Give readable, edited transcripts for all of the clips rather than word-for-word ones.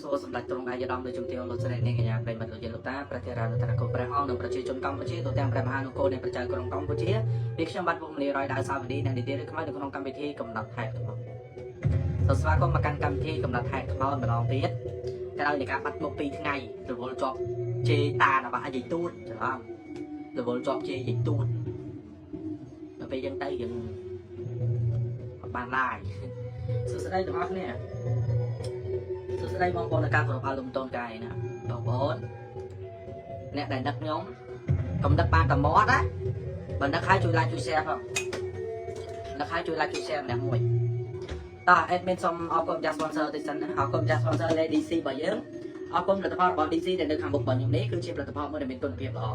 សួរសម្ដេចទ្រង់ឯកឧត្តមលោកជំទាវលោកស្រីនាងកញ្ញាប្រិយមិត្តលោកយាយលោកតាព្រះថេរានុធរគុណព្រះអង្គនិងប្រជាជនកម្ពុជាទូទាំងព្រះមហានគរនៃប្រជាក្រុងកម្ពុជាពីខ្ញុំបាទវង្សមនីរយដៅសាវឌីអ្នកនីតិឬខ្មៅនៅក្នុងកម្មវិធីកំណត់ហេតុខ្មោចសូមស្វាគមន៍មកកាន់កម្មវិធីកំណត់ហេតុខ្មោចម្ដងទៀតក្រោយនៃការបាត់មុខ2ថ្ងៃរវល់ជាប់ជេរតារបស់អាយទូតច្រឡំរវល់ជាប់ជេរយាយទូតដល់ពេលយើងទៅយើងអត់បានឡាយសួស្តីទាំងអស់គ្នា សួស្តីបងប្អូនในការគោរពអរលំតូនកាយណាបងប្អូនអ្នកដែលដឹកខ្ញុំកុំដឹកបានតែមាត់ណាបើដឹកហើយជួយ like ជួយ share ផងដឹកហើយជួយ like ជួយ share ម្នាក់មួយតោះ admin សូមអរគុណម្ចាស់ sponsor តិចសិនណាអរគុណម្ចាស់ sponsor Lady C របស់យើងអរគុណផលិតផលរបស់ DC ដែលនៅខាងមុខរបស់ខ្ញុំនេះគឺជាផលិតផលមួយដែលមានគុណភាពល្អ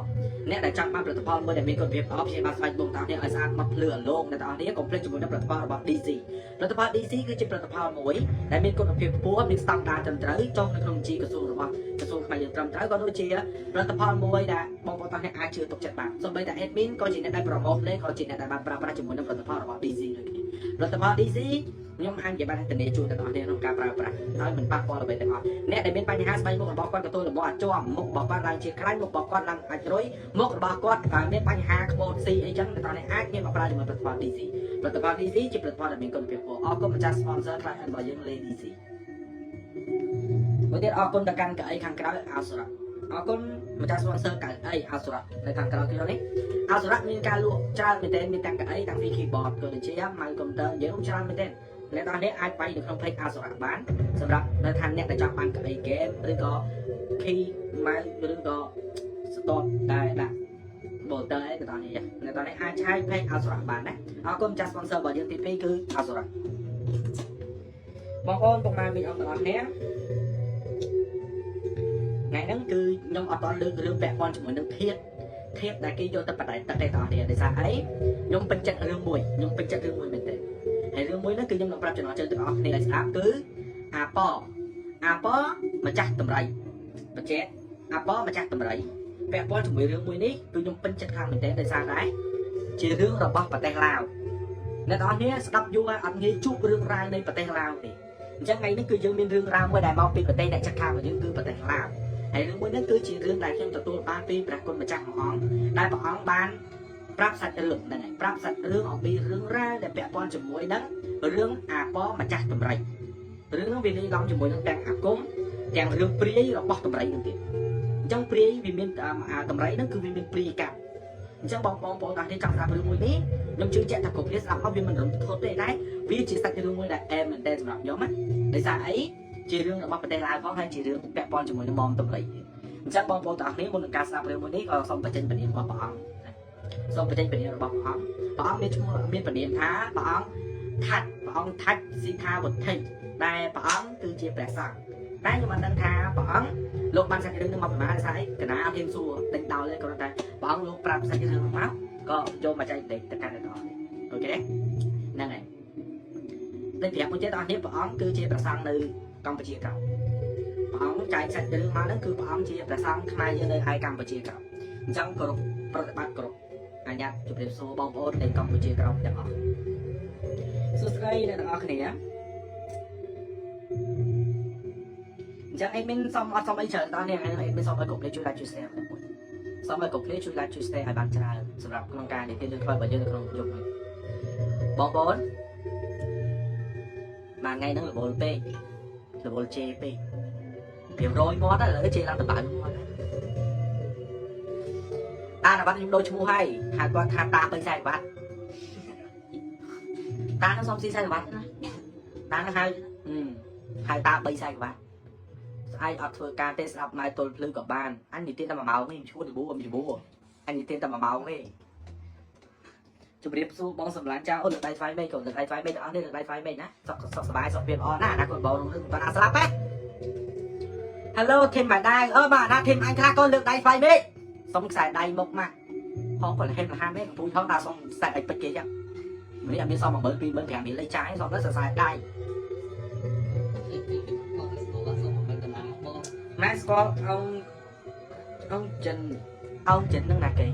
អ្នកដែលចង់បានផលិតផលមួយដែលមានគុណភាពល្អព្យាយាមស្បែកមុខទាំងនេះឲ្យស្អាតមកភ្លឺអលងអ្នកទាំងអស់នេះកុំភ្លេចជាមួយនឹងផលិតផលរបស់ DC ផលិតផល DC គឺជាផលិតផលមួយដែលមានគុណភាពខ្ពស់មានស្តង់ដារត្រឹមត្រូវចុះនៅក្នុងបញ្ជីក្រសួងរបស់ក្រសួងខ្មែរយើងត្រឹមត្រូវក៏ដូចជាផលិតផលមួយដែលបងប្អូនទាំងនេះអាចជឿទុកចិត្តបានសូម្បីតែ admin ក៏ជាអ្នកដែល promote លេងក៏ជាអ្នកដែលបានប្រើប្រាស់ជាមួយនឹងផលិតផលរបស់ DC ដូចគ្នាផលិតផល DC ខ្ញុំអាចនិយាយបានថាធានាជូនដល់អ្នកក្នុងការប្រើប្រាស់ហើយមិនប៉ះពាល់អ្វីទាំងអស់អ្នកដែលមានបញ្ហាស្បែកមុខរបស់គាត់ទទួលលំអាចជាប់មុខរបស់គាត់ឡើងជាខ្លាញ់មុខរបស់គាត់ឡើងអាចរុយមុខរបស់គាត់មានបញ្ហាក្បូតស៊ីអីចឹងអ្នកទាំងនេះអាចងាកមកប្រើជាមួយផលិតផល DC ផលិតផល DC ជាផលិតផលដែលមានគុណភាពខ្ពស់អរគុណម្ចាស់ sponsor client របស់យើង Lady C មួយទៀតអរគុណទៅកាន់កៅអីខាងក្រៅអាសុរៈអរគុណម្ចាស់ sponsor កៅអីអាសុរៈនៅខាងក្រៅខ្ញុំនេះអាសុរៈមានការលក់ច្រើនមែនទែនមានទាំងកៅអីតាំងពី keyboard ក៏ដូចជា mouse computer និយាយច្រើនមែនទែនអ្នកទាំងនេះអាចបាយនៅក្នុង page អាសុរៈបានសម្រាប់នៅថាអ្នកដែលចង់បានកៅអី game ឬក៏ key mouse ឬក៏ stop ដែលដាក់ motor អីទៅដល់នេះអ្នកទាំងនេះអាចឆែក page អសុរៈបានណាអរគុណម្ចាស់ sponsor របស់យើងទី2គឺអសុរៈបងប្អូនពុកម៉ែមីអងទាំងអស់គ្នាថ្ងៃហ្នឹងគឺខ្ញុំអត់តលើករឿងពាក់ព័ន្ធជាមួយនឹងធាតធាតដែលគេយកទៅបដែតទឹកទេបងប្អូនដោយសារអីខ្ញុំពេញចិត្តរឿងមួយខ្ញុំពេញចិត្តរឿងមួយមែនទេហើយរឿងមួយហ្នឹងគឺខ្ញុំនឹងប្រាប់ចំណងជើងទាំងអស់គ្នាឲ្យស្ដាប់គឺអាប៉អាប៉ម្ចាស់តម្រៃបញ្ជាក់អាប៉ម្ចាស់តម្រៃពាក់ព័ន្ធជាមួយរឿងមួយនេះគឺខ្ញុំពេញចិត្តខ្លាំងមែនទែនដោយសារតែជារឿងរបស់ប្រទេសឡាវអ្នកទាំងអស់គ្នាស្ដាប់យូរហើយអត់ងាយជួបរឿងរ៉ាវនៃប្រទេសឡាវទេអញ្ចឹងថ្ងៃនេះគឺយើងមានរឿងរ៉ាវមួយដែលមកពីប្រទេសអ្នកជិតខាងរបស់យើងគឺប្រទេសឡាវហើយរឿងមួយនេះគឺជារឿងដែលខ្ញុំទទួលបានពីព្រះគុណម្ចាស់មួយអង្គដែលព្រះអង្គបានប្រាប់សាច់រឿងហ្នឹងហើយប្រាប់សាច់រឿងអំពីរឿងរ៉ាវដែលពាក់ព័ន្ធជាមួយនឹងរឿងអាប៉ម្ចាស់តម្រៃរឿងហ្នឹងវាលាយឡំជាមួយនឹងទាំងអាគមទាំងរឿងព្រាយរបស់តម្រៃហ្នឹងទៀតអញ្ចឹងព្រាយវាមានអាតម្រៃហ្នឹងគឺវាមានព្រាយកាប់អញ្ចឹងបងបងប្អូនទាំងនេះចង់ស្ដាប់រឿងមួយនេះខ្ញុំជឿជាក់ថាគ្រប់គ្នាស្ដាប់មកវាមិនរំធត់ទេតែវាជាសាច់រឿងមួយដែលអែមមែនតើសម្រាប់ខ្ញុំណាដោយសារអីជារឿងរបស់ប្រទេសឡាវផងហើយជារឿងពាក់ព័ន្ធជាមួយនឹងមតម្រៃទៀតអញ្ចឹងបងប្អូនទាំងអស់គ្នាមុននឹងការស្ដាប់រឿងមួយនេះក៏សូមបញ្ចេញពនាមរបស់ព្រះអង្គសូមបញ្ចេញពនាមរបស់ព្រះអង្គព្រះអង្គមានឈ្មោះមានពនាមថាព្រះអង្គថាច់ព្រះអង្គថាច់ស៊ីថាវុទ្ធិដែលព្រះអង្គគឺជាព្រះសង្ឃតែខ្ញុំមិនដឹងថាព្រះអង្គលោកបានសាច់រឿងនឹងមកប្រមាណដោយសារអីកណាអត់ហ៊ានសួរដេញដោលទេគ្រាន់តែព្រះអង្គលោកប្រាប់សាច់រឿងមកក៏យកមកចែកដេកទៅកាន់អ្នកទាំងអស់នេះOK ហ្នឹងហើយតែប្រាប់មួយទៀតបងប្អូនព្រះអង្គគឺជាព្រះសង្ឃនៅកម្ពុជាក្រោមព្រះអង្គចែកសាច់រឿងមកហ្នឹងគឺព្រះអង្គជាព្រះសង្ឃខ្មែរយើងនៅឯកម្ពុជាក្រោមអញ្ចឹងគោរពប្រតិបត្តិគ្រប់អញ្ញាតជម្រាបសួរបងប្អូននៅកម្ពុជាក្រោមទាំងអស់សួស្តីអ្នកទាំងអស់គ្នាអញ្ចឹង admin សុំអត់សុំអីច្រើនតោះនេះ admin សុំឲ្យគ្រប់គ្នាជួយ like ជួយ share មួយសូមឲ្យគ្រប់គ្នាជួយ like ជួយ share ឲ្យបានច្រើនសម្រាប់ក្នុងការនិទានរឿងខ្មោចរបស់យើងនៅក្នុងយប់នេះបងប្អូនមួយថ្ងៃហ្នឹងរវល់ពេករវល់ជេរពេកវារយមាត់ឥឡូវជេរឡើងតបៅមាត់តាណាបាត់ខ្ញុំដូរឈ្មោះហើយហៅគាត់ថាតា340បាត់តានឹងសុំស៊ី40បាត់ណាតានឹងហៅហៅតា340បាត់ស្អែកអត់ធ្វើការទេស្ដាប់ម៉ែទល់ភ្លឺក៏បានអញនិទានតែ1ម៉ោងទេឈួតលប៊ូអមលប៊ូអញនិទានតែ1ម៉ោងទេជម្រាបសួរបងសម្លាញ់ចាអូនលើកដៃថ្វាយមេឃកូនលើកដៃថ្វាយមេឃទាំងអស់នេះលើកដៃថ្វាយមេឃណាសុខសុខសប្បាយសុខភាពល្អណាស់ណាកូនបងនឹងមិនអាស្លាប់ទេ Hello ធីមម៉ែដែរអឺបាទណាធីមអញខ្លះកូនលើកដៃថ្វាយមេឃសុំខ្សែដៃមុខមកផងគាត់លហេមលហាមេកំពូលថងតាសុំខ្សែដៃពេជ្រគេចឹងម្នាក់អត់មានសុំ10000 20000 5000លេខចាយសុំទៅសរសៃដៃ បងស្គាល់សុំមិនដុល្លារបង ម៉ែស្គាល់អង្គអង្គចិនអង្គចិននឹងណាគេ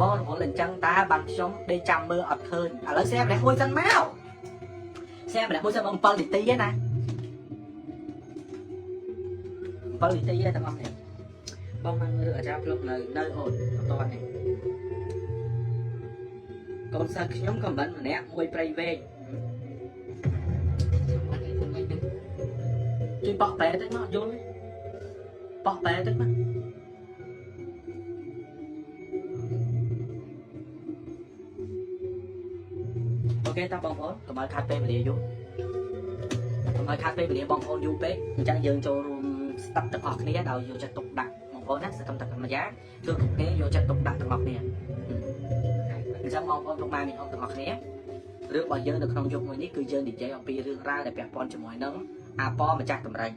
បងរវល់អញ្ចឹងតាបានខ្ញុំដេកចាំមើលអត់ឃើញឥឡូវ share ម្នាក់មួយសិនមក share ម្នាក់មួយសិនបង7នាទីឯណា 7នាទីទេទាំងអស់គ្នាបងបានមើលរឿងអាចារ្យភ្លុកនៅនៅអូនអត់តនេះកូនសិស្សខ្ញុំខមមិនម្នាក់មួយព្រៃវែងជួយបោះបែតិចមកយល់ទេបោះបែតិចមកអូខេតោះបងប្អូនកុំឲ្យខាត់ពេលវេលាយូរកុំឲ្យខាត់ពេលវេលាបងប្អូនយូរពេកអញ្ចឹងយើងចូលរួមស្ដាប់ទាំងអស់គ្នាដោយយកចិត្តទុកដាក់បងប្អូនណាសកម្មតកម្មយ៉ាងគឺគ្រប់គ្នាយកចិត្តទុកដាក់ទាំងអស់គ្នាអញ្ចឹងបងប្អូនពុកម៉ែមីនអ៊ំទាំងអស់គ្នារឿងរបស់យើងនៅក្នុងយុគមួយនេះគឺយើងនិយាយអំពីរឿងរ៉ាវដែលពាក់ព័ន្ធជាមួយនឹងអាប៉ម្ចាស់តម្រៃ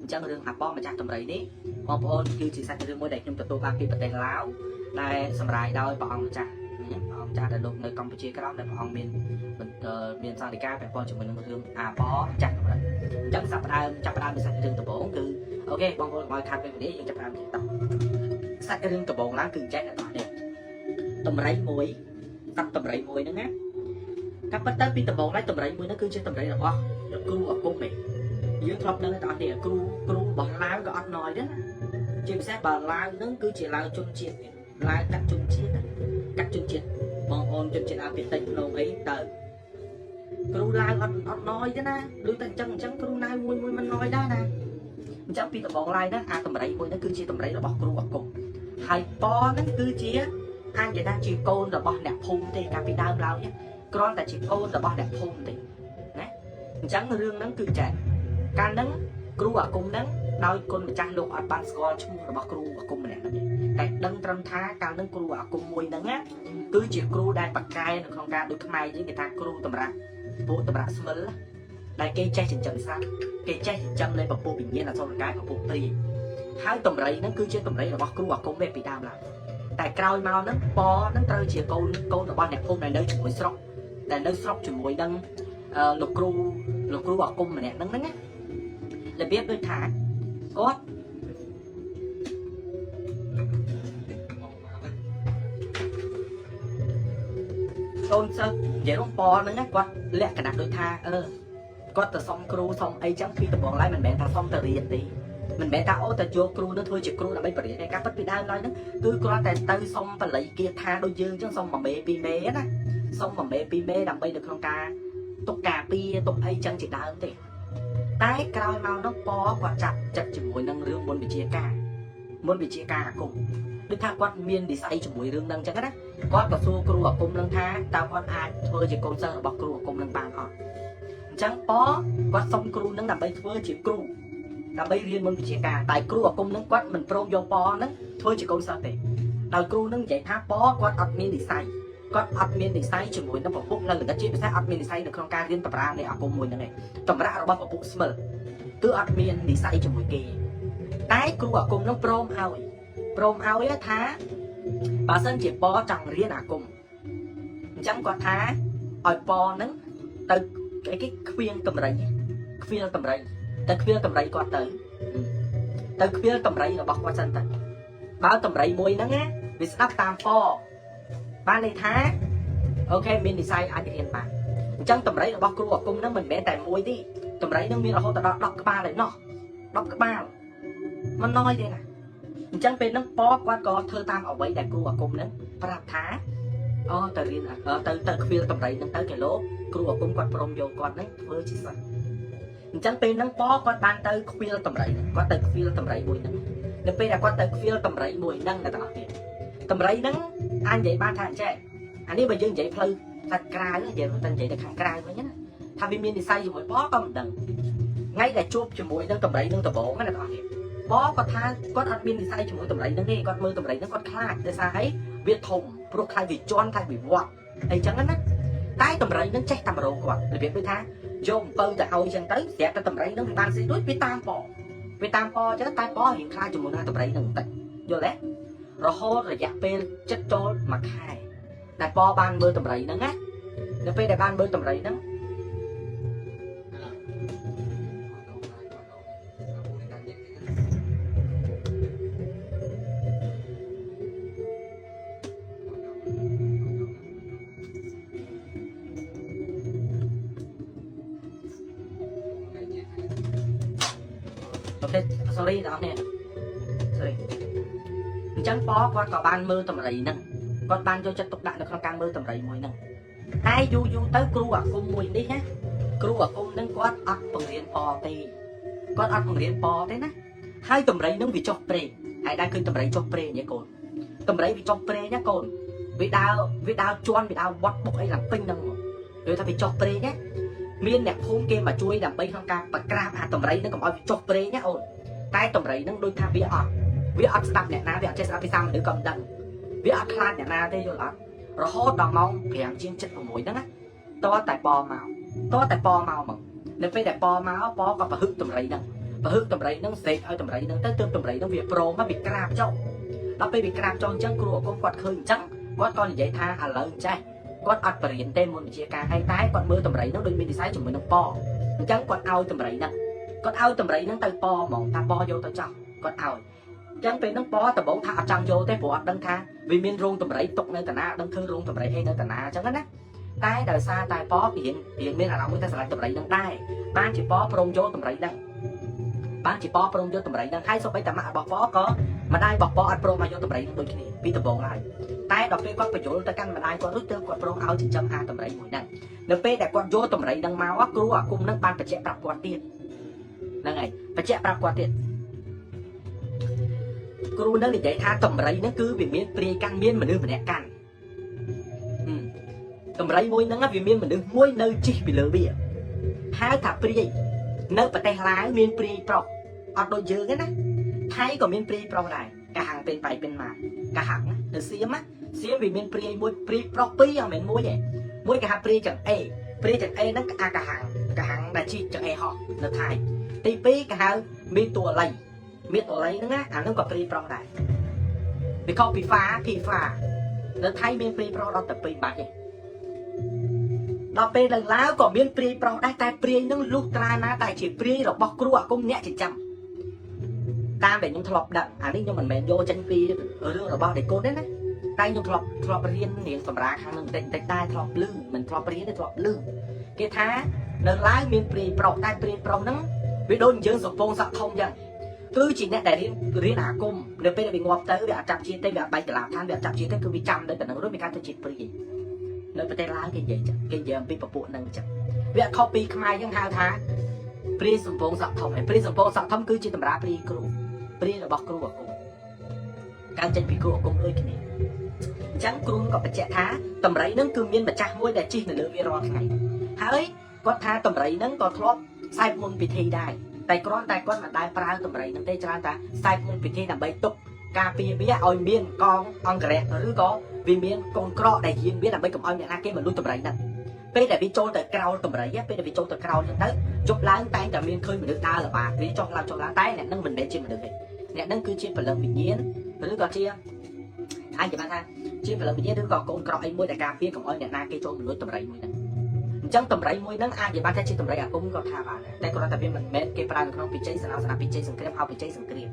អញ្ចឹងរឿងអាប៉ម្ចាស់តម្រៃនេះបងប្អូនគឺជាសាច់រឿងមួយដែលខ្ញុំទទួលបានពីប្រទេសឡាវដែលសម្រាយដោយព្រះអង្គម្ចាស់ព្រះអង្គម្ចាស់ដែលលោកនៅកម្ពុជាក្រោមដែលព្រះអង្គមានមានសន្តិការពាក់ព័ន្ធជាមួយនឹងរឿងអាប៉ម្ចាស់តម្រៃអញ្ចឹងចាប់ផ្ដើមចាប់ផ្ដើមពីសាច់រឿងដំបូងគឺអូខេបងប្អូនកុំឲ្យខាត់ពេលនេះយើងចាប់ផ្ដើមទៀតតោះសាច់រឿងដំបូងឡើងគឺអញ្ចឹងអ្នកនរនេះតម្រៃមួយសត្វតម្រៃមួយហ្នឹងណាកាប់ពិតទៅពីដំបូងឡើងតម្រៃមួយហ្នឹងគឺជាតម្រៃរបស់លោកគ្រូអាគមឯងយើងធ្លាប់ដឹងតែអត់នេះគ្រូគ្រូរបស់ឡាវក៏អត់ណយដែរណាជាពិសេសបើឡាវហ្នឹងគឺជាឡាវជនជាតិឡាវកាត់ជនជាតិកាត់ជនជាតិបងប្អូនជនជាតិអាពីតិចភ្នំអីទៅគ្រូឡាវអត់អត់ណយទេណាដូចតែអញ្ចឹងអញ្ចឹងគ្រូឡាវមួយមួយមិនណយដែរណាអញ្ចឹងពីដំបូងឡើយហ្នឹងអាតម្រៃមួយហ្នឹងគឺជាតម្រៃរបស់គ្រូអាគមហើយប៉ហ្នឹងគឺជាអាចនិយាយថាជាកូនរបស់អ្នកភូមិទេកាលពីដើមឡើយគ្រាន់តែជាកូនរបស់អ្នកភូមិទេណាអញ្ចឹងរឿងហ្នឹងគឺចែកកាលហ្នឹងគ្រូអាគមហ្នឹងដោយគុណម្ចាស់លោកអត់បានស្គាល់ឈ្មោះរបស់គ្រូអាគមម្នាក់ហ្នឹងទេតែដឹងត្រឹមថាកាលហ្នឹងគ្រូអាគមមួយហ្នឹងណាគឺជាគ្រូដែលប៉កែនៅក្នុងការដូចខ្មែរយើងគេថាគ្រូតម្រាក់ពួកតម្រាក់ស្មិលដែលគេចេះចិញ្ចឹមសត្វគេចេះចិញ្ចឹមនៃពពុះវិញ្ញាណអសុរកាយពពុះព្រាយហើយតម្រៃហ្នឹងគឺជាតម្រៃរបស់គ្រូអាគមទេពីដើមឡើយតែក្រោយមកហ្នឹងប៉ហ្នឹងត្រូវជាកូនកូនរបស់អ្នកភូមិដែលនៅជាមួយស្រុកដែលនៅស្រុកជាមួយនឹងលោកគ្រូលោកគ្រូអាគមម្នាក់ហ្នឹងណារបៀបដូចថាគាត់កូនសិស្សនិយាយរួមប៉ហ្នឹងណាគាត់លក្ខណៈដូចថាអឺគាត់ទៅសុំគ្រូសុំអីចឹងពីដំបងឡើយមិនមែនថាសុំទៅរៀនទេមិនមែនថាអូទៅយកគ្រូនឹងធ្វើជាគ្រូដើម្បីបរៀនទេការពិតពីដើមឡើយហ្នឹងគឺគ្រាន់តែទៅសុំបល័យគាថាដូចយើងចឹងសុំមួយមេពីរមេណាសុំមួយមេពីរមេដើម្បីនៅក្នុងការទុកការពារទុកអីចឹងជាដើមទេតែក្រោយមកនោះប៉គាត់ចាប់ចិត្តជាមួយនឹងរឿងមុនវិជាការមុនវិជាការអាគមដូចថាគាត់មាននិស័យជាមួយរឿងហ្នឹងចឹងណាគាត់ក៏សួរគ្រូអាគមនឹងថាតើគាត់អាចធ្វើជាកូនសិស្សរបស់គ្រូអាគមនឹងបានអត់អញ្ចឹងប៉គាត់សុំគ្រូនឹងដើម្បីធ្វើជាគ្រូដើម្បីរៀនមុនវិជាការតែគ្រូអាគមនឹងគាត់មិនព្រមយកប៉នឹងធ្វើជាកូនសិស្សទេដោយគ្រូនឹងនិយាយថាប៉គាត់អត់មាននិស័យគាត់អត់មាននិស័យជាមួយនឹងពពុះនៅលងិតជាពិសេសអត់មាននិស័យនៅក្នុងការរៀនតម្រានៃអាគមមួយហ្នឹងឯងតម្រារបស់ពពុះស្មិលគឺអត់មាននិស័យជាមួយគេតែគ្រូអាគមនឹងព្រមឲ្យព្រមឲ្យថាបើសិនជាប៉ចង់រៀនអាគមអញ្ចឹងគាត់ថាឲ្យប៉នឹងទៅអីគេខ្វៀងតម្រៃខ្វៀលតម្រៃទៅខ្វៀលតម្រៃគាត់ទៅទៅខ្វៀលតម្រៃរបស់គាត់សិនទៅបើតម្រៃមួយហ្នឹងណាវាស្ដាប់តាមប៉បានន័យថាអូខេមាននិស័យអាចរៀនបានអញ្ចឹងតម្រៃរបស់គ្រូអាគមហ្នឹងមិនមែនតែមួយទេតម្រៃហ្នឹងមានរហូតដល់10ក្បាលឯណោះ10ក្បាលមិនน้อยទេណាអញ្ចឹងពេលហ្នឹងប៉គាត់ក៏ធ្វើតាមអ្វីដែលគ្រូអាគមហ្នឹងប្រាប់ថាអូទៅរៀនទៅទៅខ្វៀលតម្រៃហ្នឹងទៅគេលោកគ្រូអាគមគាត់ព្រមយកគាត់ហ្នឹងធ្វើជាសិស្សអញ្ចឹងពេលហ្នឹងប៉គាត់បានទៅខ្វៀលតម្រៃហ្នឹងគាត់ទៅខ្វៀលតម្រៃមួយហ្នឹងនៅពេលដែលគាត់ទៅខ្វៀលតម្រៃមួយហ្នឹងអ្នកទាំងអស់គ្នាតម្រៃហ្នឹងអាចនិយាយបានថាអញ្ចេះអានេះបើយើងនិយាយផ្លូវសាច់ក្រៅនិយាយទៅនិយាយទៅខាងក្រៅវិញណាថាវាមាននិស័យជាមួយប៉ក៏មិនដឹងថ្ងៃដែលជួបជាមួយនឹងតម្រៃនឹងដំបងណាអ្នកទាំងអស់គ្នាប៉គាត់ថាគាត់អត់មាននិស័យជាមួយតម្រៃនឹងទេគាត់មើលតម្រៃនឹងគាត់ខ្លាចដោយសារអីវាធំព្រោះខ្លាចវាជន់ខ្លាចវាវត្តអីចឹងណាតែតម្រៃនឹងចេះតាមរោគាត់របៀបដូចថាយកអំពៅទៅឲ្យចឹងទៅស្រាប់តែតម្រៃនឹងវាបានស៊ីដូចវាតាមប៉វាតាមប៉ចឹងតែប៉រៀងខ្លាចជាមួយនឹងតម្រៃនឹងបន្តិចយល់ទេរហូតរយៈពេលចិត្តចូលមួយខែដែលប៉បានមើលតម្រៃហ្នឹងណានៅពេលដែលបានមើលតម្រៃហ្នឹង អូខេ Sorry បងប្អូន sorry អញ្ចឹងប៉គាត់ក៏បានមើលតម្រៃហ្នឹងគាត់បានយកចិត្តទុកដាក់នៅក្នុងការមើលតម្រៃមួយហ្នឹងតែយូរយូរទៅគ្រូអាគមមួយនេះណាគ្រូអាគមហ្នឹងគាត់អត់បង្រៀនប៉ទេគាត់អត់បង្រៀនប៉ទេណាហើយតម្រៃហ្នឹងវាចុះព្រេងហើយដែរឃើញតម្រៃចុះព្រេងហ៎កូនតម្រៃវាចុះព្រេងណាកូនវាដើរវាដើរជន់វាដើរវត្តបុកអីឡើងពេញហ្នឹងគឺថាវាចុះព្រេងណាមានអ្នកភូមិគេមកជួយដើម្បីក្នុងការបក្រាបអាតម្រៃហ្នឹងកុំឲ្យវាចុះព្រេងណាអូនតែតម្រៃហ្នឹងដូចថាវាអត់ស្ដាប់អ្នកណាវាអត់ចេះស្ដាប់ភាសាមនុស្សក៏មិនដឹងវាអត់ខ្លាចអ្នកណាទេយល់អត់រហូតដល់ម៉ោង5ជាង76ហ្នឹងណាតតែប៉មកតតែប៉មកហ្មងនៅពេលដែលប៉មកប៉ក៏ប្រហឹកតម្រៃហ្នឹងប្រហឹកតម្រៃហ្នឹងស្រេកឲ្យតម្រៃហ្នឹងទៅទើបតម្រៃហ្នឹងវាព្រមវាក្រាបចុះដល់ពេលវាក្រាបចុះអញ្ចឹងគ្រូអគុំគាត់ឃើញអញ្ចឹងគាត់ក៏និយាយថាឥឡូវចេះគាត់អត់បរៀនទេមុនវិជាការឲ្យតែគាត់មើលតម្រៃហ្នឹងដូចមាននិស័យជាមួយនឹងប៉អញ្ចឹងគាត់ឲ្យតម្រៃហ្នឹងគាត់ឲ្យតម្រៃហ្នឹងទៅប៉ហ្មងថាប៉យកទៅចោះគាត់ឲ្យចឹងពេលហ្នឹងប៉ដំបងថាអត់ចង់យកទេព្រោះអត់ដឹងថាវាមានរោងតម្រៃទុកនៅតាណាដឹងធ្វើរោងតម្រៃអីនៅតាណាអញ្ចឹងណាតែដោយសារតែប៉រៀនរៀនមានអារម្មណ៍មួយថាស្រឡាញ់តម្រៃហ្នឹងដែរបានជាប៉ព្រមយកតម្រៃហ្នឹងបានជាប៉ព្រមយកតម្រៃហ្នឹងហើយសូម្បីតែម៉ាក់របស់ប៉ក៏ម្ដាយរបស់ប៉អត់ព្រមឲ្យយកតម្រៃហ្នឹងដូចគ្នាពីដំបូងឡើយតែដល់ពេលគាត់បញ្យល់ទៅកាន់ម្ដាយគាត់រួចទើបគាត់ព្រមឲ្យចិញ្ចឹមអាតម្រៃមួយហ្នឹងនៅពេលដែលគាត់យកតម្រៃហ្នឹងមកគ្រូអាគមហ្នឹងបានបញ្ជាក់ប្រាប់គាត់ទៀតហ្នឹងហើយបញ្ជាក់ប្រាប់គាត់ទៀតគ្រូនឹងនិយាយថាតម្រៃហ្នឹងគឺវាមានព្រាយកាន់មានមនុស្សម្នាក់កាន់តម្រៃមួយហ្នឹងវាមានមនុស្សមួយនៅជិះពីលើវាហៅថាព្រាយនៅប្រទេសឡាវមានព្រាយប្រុសអត់ដូចយើងទេណាថៃក៏មានព្រាយប្រុសដែរកាហាំងពេលបៃពេលមកកាហាំងនៅសៀមណាសៀមវាមានព្រាយមួយព្រាយប្រុសពីរអត់មែនមួយទេមួយគេហៅព្រាយចង្អេព្រាយចង្អេហ្នឹងអាកាហាំងកាហាំងដែលជិះចង្អេហោះនៅថៃទី2គេហៅមីតួលៃមីតួលៃហ្នឹងណាអាហ្នឹងក៏ព្រាយប្រុសដែរវាខុសពីហ្វាភីហ្វានៅថៃមានព្រាយប្រុសដល់តែ2បាច់ទេដល់ពេលនៅឡាវក៏មានព្រាយប្រុសដែរតែព្រាយនឹងលុះត្រាណាតែជាព្រាយរបស់គ្រូអាគមអ្នកចិញ្ចឹមតាមដែលខ្ញុំធ្លាប់ដឹងអានេះខ្ញុំមិនមែនយកចេញពីរឿងរបស់ដេកូនទេណាតែខ្ញុំធ្លាប់រៀនរៀនសម្រាខាងនឹងបន្តិចបន្តិចដែរធ្លាប់លឺមិនធ្លាប់រៀនទេធ្លាប់លឺគេថានៅឡាវមានព្រាយប្រុសតែព្រាយប្រុសហ្នឹងវាដូចយើងសពងសក់ធំចឹងគឺជាអ្នកដែលរៀនរៀនអាគមនៅពេលដែលវាងាប់ទៅវាអត់ចាប់ជាតិទេវាអត់បែកកលាឋានវាអត់ចាប់ជាតិទេគឺវាចាំនៅតែនឹងរួចវាកើតទៅជាព្រាយនៅប្រទេសឡាវគេនិយាយចឹងគេនិយាយអំពីពពួកហ្នឹងចឹងវាខុសពីខ្មែរយើងហៅថាព្រាយសំពងសក់ធំហើយព្រាយសំពងសក់ធំគឺជាតម្រាព្រាយគ្រូព្រាយរបស់គ្រូអាគមកើតចេញពីគ្រូអាគមដូចគ្នាអញ្ចឹងគ្រូក៏បញ្ជាក់ថាតម្រៃហ្នឹងគឺមានម្ចាស់មួយដែលជិះនៅលើវារាល់ថ្ងៃហើយគាត់ថាតម្រៃហ្នឹងក៏ធ្លាប់ខ្សែមុនពិធីដែរតែគ្រាន់តែគាត់មិនដែលប្រើតម្រៃហ្នឹងទេច្រើនតែខ្សែមុនពិធីដើម្បីទុកការពារវាឲ្យមានកងអង្គរៈឬក៏វាមានកូនក្រកដែលយាមវាដើម្បីកុំឲ្យអ្នកណាគេមកលួចតម្រៃហ្នឹងពេលដែលវាចូលទៅក្រោលតម្រៃពេលដែលវាចូលទៅក្រោលហ្នឹងទៅជប់ឡើងតែងតែមានឃើញមនុស្សដើរល្បាតវាចុះឡើងចុះឡើងតែអ្នកហ្នឹងមិនមែនជាមនុស្សទេអ្នកហ្នឹងគឺជាព្រលឹងវិញ្ញាណឬក៏ជាអាចនិយាយបានថាជាព្រលឹងវិញ្ញាណឬក៏កូនក្រកអីមួយដែលការពារកុំឲ្យអ្នកណាគេចូលមកលួចតម្រៃមួយហ្នឹងអញ្ចឹងតម្រៃមួយហ្នឹងអាចនិយាយបានថាជាតម្រៃអាគមក៏ថាបានដែរតែគ្រាន់តែវាមិនមែនគេប្រើនៅក្នុងពិជ័យសនាសនាពិជ័យសង្គ្រាមហៅពិជ័យសង្គ្រាម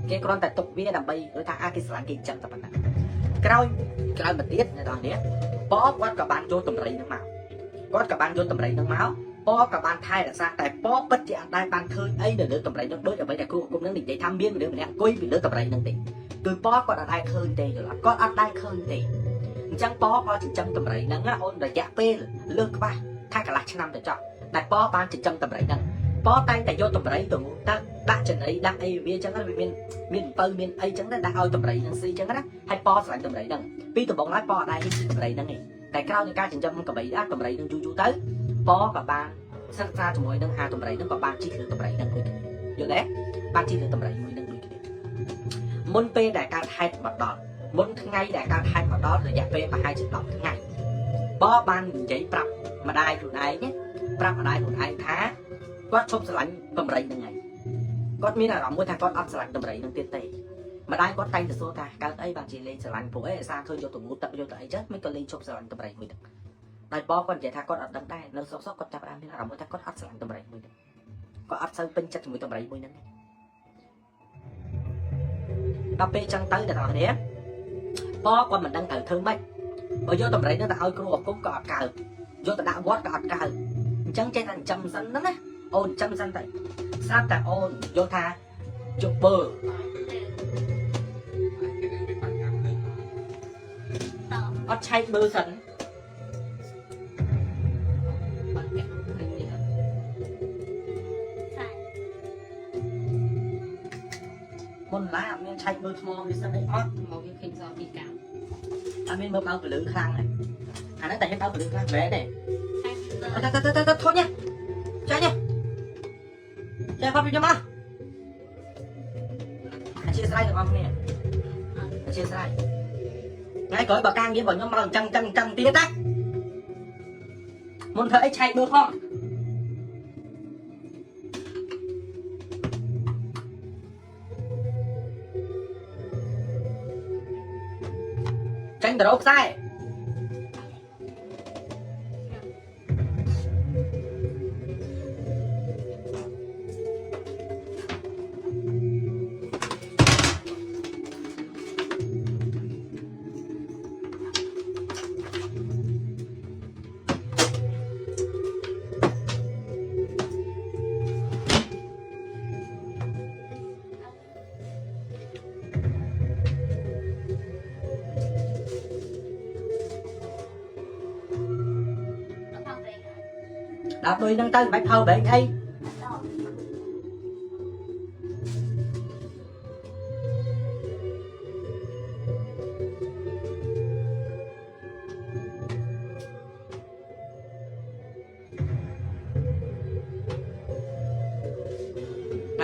គេគ្រាន់តែទុកវាដើម្បីដូចថាអាគេស្រឡាញ់គេចឹងតែប៉ុណ្ណាក្រោយក្រោយមកទៀតអ្នកនរនេះប៉គាត់ក៏បានយកតម្រៃហ្នឹងមកគាត់ក៏បានយកតម្រៃហ្នឹងមកប៉ក៏បានថែរក្សាតែប៉ពិតជាអត់ដែលបានឃើញអីនៅលើតម្រៃហ្នឹងដូចអ្វីដែលគ្រូអាគមហ្នឹងនិយាយថាមានមនុស្សម្នាក់អង្គុយពីលើតម្រៃហ្នឹងទេគឺប៉គាត់អត់ដែលឃើញទេយល់អត់គាត់អត់ដែលឃើញទេអញ្ចឹងប៉ក៏ចិញ្ចឹមតម្រៃហ្នឹងអូនរយៈពេលលើសក្បាស់ថាកន្លះឆ្នាំទៅចប់តែប៉បានចិញ្ចឹមតម្រៃហ្នឹងប៉តែងតែយកតម្រៃទៅងូតទឹកដាក់ចំណីដាក់អីវាអញ្ចឹងវាមានមានអំពៅមានអីអញ្ចឹងដាក់ឲ្យតម្រៃហ្នឹងស៊ីអញ្ចឹងណាហើយប៉ស្រឡាញ់តម្រៃហ្នឹងពីដំបូងឡើយប៉អត់ដែលស៊ីតម្រៃហ្នឹងទេតែក្រោយនៃការចិញ្ចឹមកបីដាក់តម្រៃហ្នឹងយូរយូរទៅប៉ក៏បានសិក្សាជាមួយនឹងអាតម្រៃហ្នឹងក៏បានជិះលើតម្រៃហ្នឹងដូចគ្នាយល់ទេបានជិះលើតម្រៃមួយហ្នឹងដូចគ្នាមុនពេលដែលកើតហេតុមកដល់មុនថ្ងៃដែលកើតហេតុមកដល់រយៈពេលប្រហែលជា10ថ្ងៃប៉បាននិយាយប្រាប់ម្ដាយខ្លួនឯងណាប្រាប់ម្ដាយខ្លួនឯងថាគាត់ឈប់ស្រឡាញ់តម្រៃហ្នឹងហើយគាត់មានអារម្មណ៍មួយថាគាត់អត់ស្រឡាញ់តម្រៃហ្នឹងទៀតទេម្ដាយគាត់តែងតែសួរថាកើតអីបានជាលេងស្រឡាញ់ព្រោះអីអាសាឃើញយកទៅងូតទឹកយកទៅអីចឹងមិនក៏លេងឈប់ស្រឡាញ់តម្រៃមួយហ្នឹងដោយប៉គាត់និយាយថាគាត់អត់ដឹងដែរនៅសុកសុកគាត់ចាប់ផ្ដើមមានអារម្មណ៍មួយថាគាត់អត់ស្រឡាញ់តម្រៃមួយហ្នឹងគាត់អត់សូវពេញចិត្តជាមួយតម្រៃមួយហ្នឹងទេដល់ពេលចឹងទៅអ្នកនរគ្នាប៉គាត់មិនដឹងត្រូវធ្វើម៉េចបើយកតម្រៃហ្នឹងទៅឲ្យគ្រូអគុំក៏អត់កើតយកទៅដាក់វត្តក៏អត់កើតអញ្ចឹងចេះតែចិញ្ចឹមសិនហ្នឹងណាអូនចិញ្ចឹមសិនទៅស្រាប់តែអូនយល់ថា ជប់បើ គេនឹងវាបញ្ហាភ្លើង អត់ឆែកមើលសិន បាត់កាក់ឃើញនេះ មុនឡាអត់មានឆែកមើលថ្មវាសិនអីអត់ មកវាឃើញសពីកាំ អត់មានមើលបើពលឺខ្លាំងទេអាហ្នឹងតែហ៊ានបើពលឺខ្លាំងមែនទេតើតើតើតើធុញចាញ់ចាផាប់ខ្ញុំមកអធិស្ឋានទាំងអស់គ្នាអធិស្ឋានថ្ងៃក្រោយបើការងាររបស់ខ្ញុំមកអញ្ចឹងអញ្ចឹងអញ្ចឹងទៀតណាមុនធ្វើអីឆែកមើលផងចេញទៅរកខ្សែ ដល់ដូចហ្នឹងទៅមិនបាច់ power bank អីថ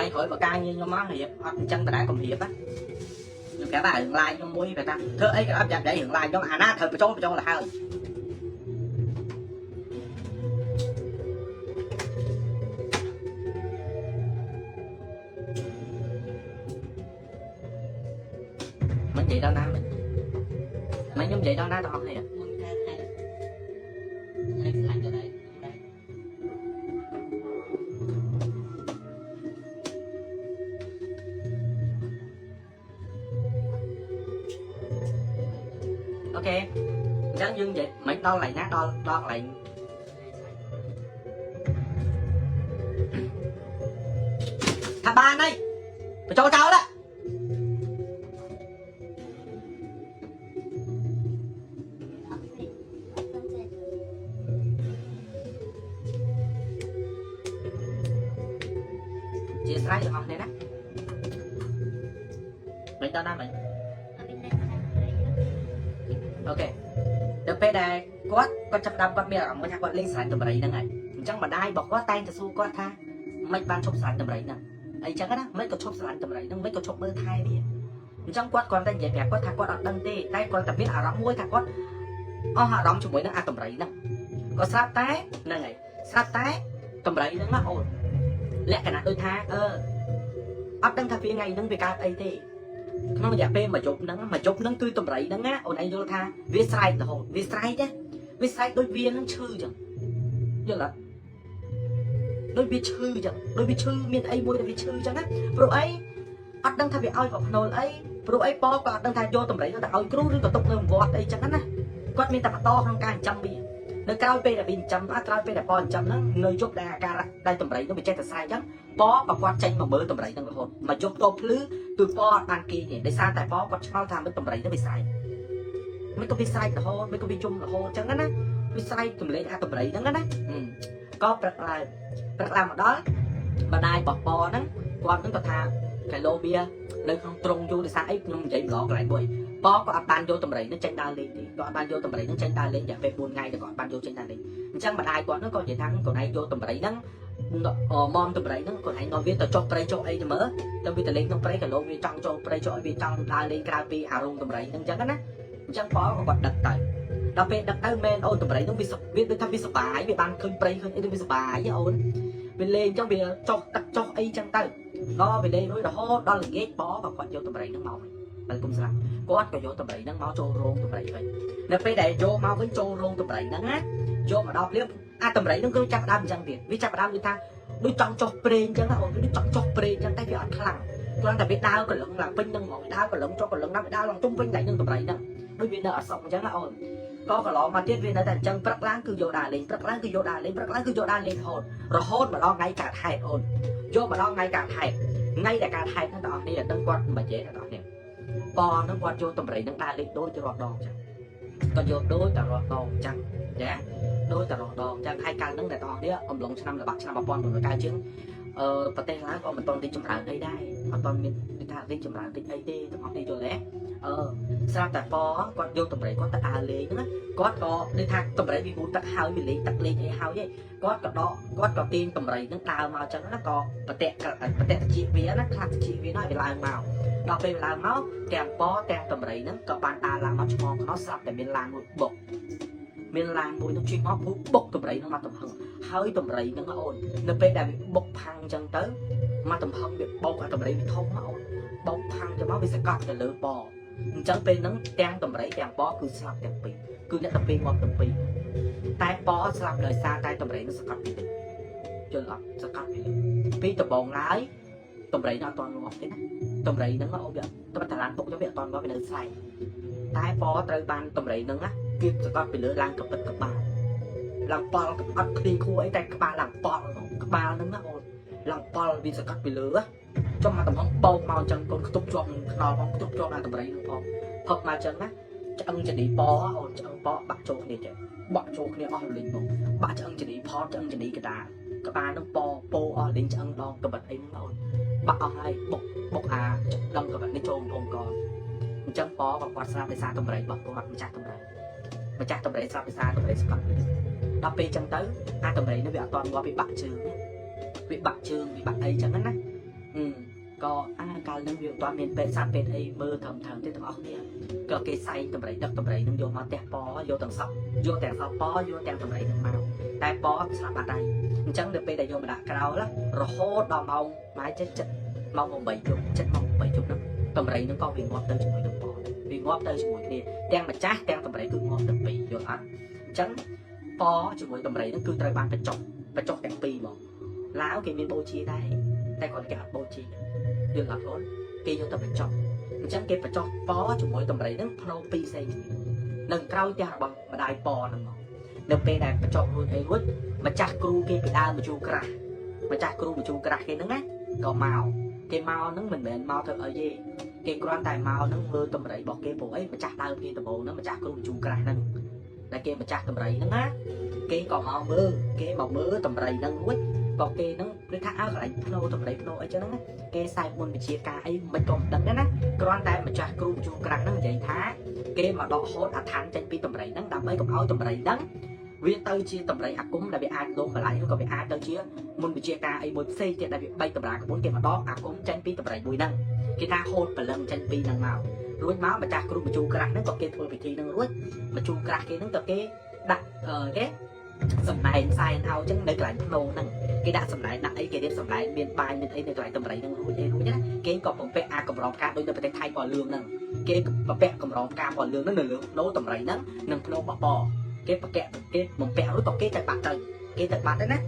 ្ងៃក្រោយបើការងារខ្ញុំមករៀបអត់អញ្ចឹងដដែលកុំរៀបណាខ្ញុំប្រាប់ថារឿង live ខ្ញុំមួយប្រាប់ថាធ្វើអីក៏អត់យ៉ាប់ដែររឿង live ខ្ញុំអាណាត្រូវបញ្ចូលបញ្ចូលទៅហើយមិននិយាយដល់ណាមិនមិនខ្ញុំនិយាយដល់ណាទាំងអស់គ្នា មុនកើតហេតុលេខស្លាញ់ទៅដែរដែរ អូខេអញ្ចឹងយើងនិយាយមិនដល់កន្លែងណាដល់ដល់កន្លែងថាបានហើយបញ្ចូលចោលละ ជាស្រ័យទាំងអស់គ្នាណាមិនដល់ណាមិនអូខេដល់ពេលដែលគាត់គាត់ចាប់ផ្ដើមគាត់មានអារម្មណ៍មួយថាគាត់លេងស្រឡាញ់ដំរីហ្នឹងហើយអញ្ចឹងម្ដាយរបស់គាត់តែងតែសួរគាត់ថាមិនបានឈប់ស្រឡាញ់ដំរីហ្នឹងអីចឹងណាមិនក៏ឈប់ស្រឡាញ់ដំរីហ្នឹងមិនក៏ឈប់មើលថែវាអញ្ចឹងគាត់គាត់តែនិយាយប្រាប់គាត់ថាគាត់អត់ដឹងទេតែគាត់តែមានអារម្មណ៍មួយថាគាត់អស់អារម្មណ៍ជាមួយនឹងអាដំរីហ្នឹងក៏ស្រាប់តែហ្នឹងហើយស្រាប់តែដំរីហ្នឹងណាអូនលក្ខណៈដូចថាអឺអត់ដឹងថាវាថ្ងៃហ្នឹងវាកើតអីទេ ក្នុងរយៈពេលមួយយប់ហ្នឹងមួយយប់ហ្នឹងគឺតម្រៃហ្នឹងណាអូនឯងយល់ថាវាស្រែករហូតវាស្រែកណាវាស្រែកដូចវាហ្នឹងឈឺចឹងយល់អត់ដូចវាឈឺចឹងដូចវាឈឺមានអីមួយដែលវាឈឺចឹងណាព្រោះអីអត់ដឹងថាវាឲ្យប្រភ្នូលអីព្រោះអីប៉ក៏អត់ដឹងថាយកតម្រៃហ្នឹងទៅឲ្យគ្រូឬក៏ទុកនៅវត្តអីចឹងណាគាត់មានតែបន្តក្នុងការចិញ្ចឹមវានៅក្រោយពេលដែលវាចិញ្ចឹមក្រោយពេលដែលប៉ចិញ្ចឹមហ្នឹងនៅយប់ដែលអាការៈដែលតម្រៃហ្នឹងវាចេះតែស្រែកចឹងប៉ក៏គាត់ចេញមកមើលតម្រៃហ្នឹងរហូតមកយប់ទៅភ្លឺ គឺប៉អត់បានគេទេដោយសារតែប៉គាត់ឆ្ងល់ថាមិនតម្រៃទៅវាស្រែកមិនក៏វាស្រែករហូតមិនក៏វាយំរហូតអញ្ចឹងណាវាស្រែកទម្លេងអាតម្រៃហ្នឹងណាក៏ព្រឹកឡើងព្រឹកឡើងមកដល់ម្ដាយរបស់ប៉ហ្នឹងគាត់ហ្នឹងក៏ថាគីឡូវានៅក្នុងទ្រុងយូរដោយសារអីខ្ញុំនិយាយម្លងកន្លែងមួយប៉ក៏អត់បានយកតម្រៃហ្នឹងចេញដើរលេងទេក៏អត់បានយកតម្រៃហ្នឹងចេញដើរលេងរយៈពេល4ថ្ងៃទៅក៏អត់បានយកចេញដើរលេងអញ្ចឹងម្ដាយគាត់ហ្នឹងក៏និយាយថាខ្លួនឯងយកតម្រៃហ្នឹងមមតម្រៃហ្នឹងខ្លួនឯងនាំវាទៅចុះព្រៃចុះអីទៅមើល ទៅវាទៅលេងក្នុងព្រៃក៏លោកវាចង់ចូលព្រៃចូលឲ្យវាចង់ដើរលេងក្រៅពីអារោងតម្រៃហ្នឹងអញ្ចឹងណាអញ្ចឹងប៉ក៏គាត់ដឹកទៅដល់ពេលដឹកទៅមែនអូនតម្រៃហ្នឹងវាវាដូចថាវាសបាយវាបានឃើញព្រៃឃើញអីទៅវាសបាយអូនវាលេងអញ្ចឹងវាចុះទឹកចុះអីអញ្ចឹងទៅដល់វាលេងរួចរហូតដល់ល្ងាចប៉ក៏គាត់យកតម្រៃហ្នឹងមកវិញបើគុំស្រាប់គាត់ក៏យកតម្រៃហ្នឹងមកចូលរោងតម្រៃវិញនៅពេលដែលយកមកវិញចូលរោងតម្រៃហ្នឹងណាយកមកដល់ភ្លាមអាតម្រៃហ្នឹងគឺចាប់ដើមអញ្ចឹងទៀតវាចាប់ដើមដូចថា ដូចចង់ចុះព្រេងអញ្ចឹងណាអូនដូចចង់ចុះព្រេងអញ្ចឹងតែវាអត់ខ្លាំងគ្រាន់តែវាដើរកលឹងឡើងពេញនឹងហ្មងវាដើរកលឹងចុះកលឹងឡើងវាដើរឡើងជុំវិញឡើងនឹងតម្រៃហ្នឹងដូចវានៅអត់សុខអញ្ចឹងណាអូនក៏កន្លងមកទៀតវានៅតែអញ្ចឹងព្រឹកឡើងគឺយកដើរលេងព្រឹកឡើងគឺយកដើរលេងព្រឹកឡើងគឺយកដើរលេងរហូតរហូតមកដល់ថ្ងៃកើតហេតុអូនយកមកដល់ថ្ងៃកើតហេតុ ថ្ងៃដែលកើតហេតុហ្នឹងបងប្អូនដឹងគាត់មិននិយាយបងប្អូនប៉ហ្នឹងគាត់យកតម្រៃហ្នឹងដើរលេខដូចរាល់ដងចឹងគាត់យកដូចតែរាល់ដងចឹងចាដូចតែរាល់ដងចឹងហើយកាលហ្នឹងដែលបងប្អូនអំឡុងឆ្នាំល្បាក់ឆ្នាំ1990ជាងអឺប្រទេសឡាវក៏មិនទាន់រីកចម្រើនអីដែរអត់ទាន់មានដូចថារីកចម្រើនតិចអីទេទាំងអស់នេះយល់ទេអឺស្រាប់តែប៉គាត់យកតម្រៃគាត់ទៅដើរលេងហ្នឹងគាត់ក៏ដូចថាតម្រៃវាងូតទឹកហើយវាលេងទឹកលេងអីហើយឯងគាត់ក៏ដកគាត់ក៏ទាញតម្រៃហ្នឹងដើរមកចឹងណាក៏ប្រតិប្រតិតិចវាណាខ្លះតិចវាណាវាឡើងមកដល់ពេលឡើងមកទាំងប៉ទាំងតម្រៃហ្នឹងក៏បានដើរឡើងមកឆ្មងខ្នោះស្រាប់តែមានឡានមួយបុកមានឡានមួយនោះជិះមកពុះបុកតម្រៃហ្នឹងមកទំហឹងហើយតម្រៃហ្នឹងអូននៅពេលដែលវាបុកផាំងចឹងទៅមកទំហឹងវាបុកអាតម្រៃវាធំមកអូនបុកផាំងចឹងមកវាសកត់ទៅលើប៉អញ្ចឹងពេលហ្នឹងទាំងតម្រៃទាំងប៉គឺស្លាប់ទាំងពីរគឺអ្នកទាំងពីរងាប់ទាំងពីរតែប៉ស្លាប់ដោយសារតែតម្រៃនឹងសកត់ពីលើយល់អត់សកត់ពីលើពីដំបងឡើយតម្រៃនឹងអត់ទាន់ងាប់ទេណាតម្រៃហ្នឹងអូវាត្បិតតាឡានពុកទៅវាអត់ទាន់ងាប់វានៅស្រែកតែប៉ត្រូវបានតម្រៃហ្នឹងណាគឺសកត់ពីលើឡើងកពិតក្បាលឡើងប៉ល់អត់ឃ្លីខួរអីតែក្បាលឡើងប៉ល់ក្បាលហ្នឹងណាអូនឡើងប៉ល់វាសកត់ពីលើចុះមកតំហងបោកមកអញ្ចឹងកូនខ្ទប់ជាប់នឹងខ្នល់ផងខ្ទប់ជាប់ដល់តម្រៃហ្នឹងផងផឹកមកអញ្ចឹងណាឆ្អឹងចនីប៉អូនឆ្អឹងប៉បាក់ចូលគ្នាចេះបាក់ចូលគ្នាអស់លីងមកបាក់ឆ្អឹងចនីផលឆ្អឹងចនីកដាលក្បាលហ្នឹងប៉ពោអស់លីងឆ្អឹងដងកបិតអីហ្នឹងអូនបាក់អស់ហើយបុកបុកអាដងកបិតនេះចូលកំពង់កអញ្ចឹងប៉ក៏គាត់ស្លាប់ដោយសារតម្រៃរបស់គាត់ម្ចាស់តម្រៃម្ចាស់តម្រៃស្លាប់ដោយសារតម្រៃស្កត់ដល់ពេលអញ្ចឹងទៅអាតម្រៃនេះវាអត់តន់ងាប់វាបាក់ជើងវាបាក់ជើងវាបាក់អីអញ្ចឹងណាក៏អាកាលនឹងវាមិនទាន់មានពេទ្យសត្វពេទ្យអីមើលត្រឹមត្រូវទេទាំងអស់គ្នាក៏គេសែងតម្រៃដឹកតម្រៃនឹងយកមកផ្ទះប៉យកទាំងសពយកទាំងសពប៉យកទាំងតម្រៃនឹងមកតែប៉ស្លាប់បាត់ហើយអញ្ចឹងនៅពេលដែលយកមកដាក់ក្រោលរហូតដល់ម៉ោងម៉ែចិត្តចិត្តម៉ោង8យប់ចិត្តម៉ោង8យប់ហ្នឹងតម្រៃនឹងក៏វាងាប់ទៅជាមួយនឹងប៉វាងាប់ទៅជាមួយគ្នាទាំងម្ចាស់ទាំងតម្រៃគឺងាប់ទៅពីរយល់អត់អញ្ចឹងប៉ជាមួយតម្រៃនឹងគឺត្រូវបានបញ្ចុះបញ្ចុះទាំងពីរហ្មងឡាវគេមានបូជាដែរតែគាត់គេអត់បូជាយល់អត់អូនគេយកទៅបញ្ចុះអញ្ចឹងគេបញ្ចុះប៉ជាមួយតម្រៃហ្នឹងភ្នោពីរផ្សេងគ្នានៅក្រោយផ្ទះរបស់ម្ដាយប៉ហ្នឹងមកនៅពេលដែលបញ្ចុះរួចអីរួចម្ចាស់គ្រូគេពីដើមមកជួក្រាស់ម្ចាស់គ្រូមកជួក្រាស់គេហ្នឹងណាក៏មកគេមកហ្នឹងមិនមែនមកធ្វើអីទេគេគ្រាន់តែមកហ្នឹងមើលតម្រៃរបស់គេព្រោះអីម្ចាស់ដើមគេដំបូងហ្នឹងម្ចាស់គ្រូមកជួក្រាស់ហ្នឹងដែលគេម្ចាស់តម្រៃហ្នឹងណាគេក៏មកមើលគេមកមើលតម្រៃហ្នឹងរួចក៏គេហ្នឹងដូចថាអើកន្លែងភ្នោតម្រៃភ្នោអីចឹងហ្នឹងគេខ្សែមុនវិជាការអីមិនក៏មិនដឹងដែរណាគ្រាន់តែម្ចាស់គ្រូជួក្រាស់ហ្នឹងនិយាយថាគេមកដកហូតអាឋានចេញពីតម្រៃហ្នឹងដើម្បីកុំឲ្យតម្រៃហ្នឹងវាទៅជាតម្រៃអាគមដែលវាអាចលងបន្លាយឬក៏វាអាចទៅជាមុនវិជាការអីមួយផ្សេងទៀតដែលវាបែកតម្រាក្បួនគេមកដកអាគមចេញពីតម្រៃមួយហ្នឹងគេថាហូតព្រលឹងចេញពីហ្នឹងមករួចមកម្ចាស់គ្រូបញ្ជូក្រាស់ហ្នឹងក៏គេធ្វើពិធីហ្នឹងរួចបញ្ជូក្រាស់គេហ្នឹងក៏គេដាក់គេសំដែងសែនឲ្យចឹងនៅកន្លែងភ្នោហ្នឹងគេដាក់សំដែងដាក់អីគេរៀបសំដែងមានបាយមានអីនៅកន្លែងតម្រៃហ្នឹងរួចអីរួចណាគេក៏បំពាក់អាកម្រងផ្កាដូចនៅប្រទេសថៃពណ៌លឿងហ្នឹងគេបំពាក់កម្រងផ្កាពណ៌លឿងហ្នឹងនៅលើភ្នោតម្រៃហ្នឹងនិងភ្នោបបរគេប្រកាក់គេបំពាក់រួចក៏គេទៅបាក់ទៅគេទៅបាត់ទៅណា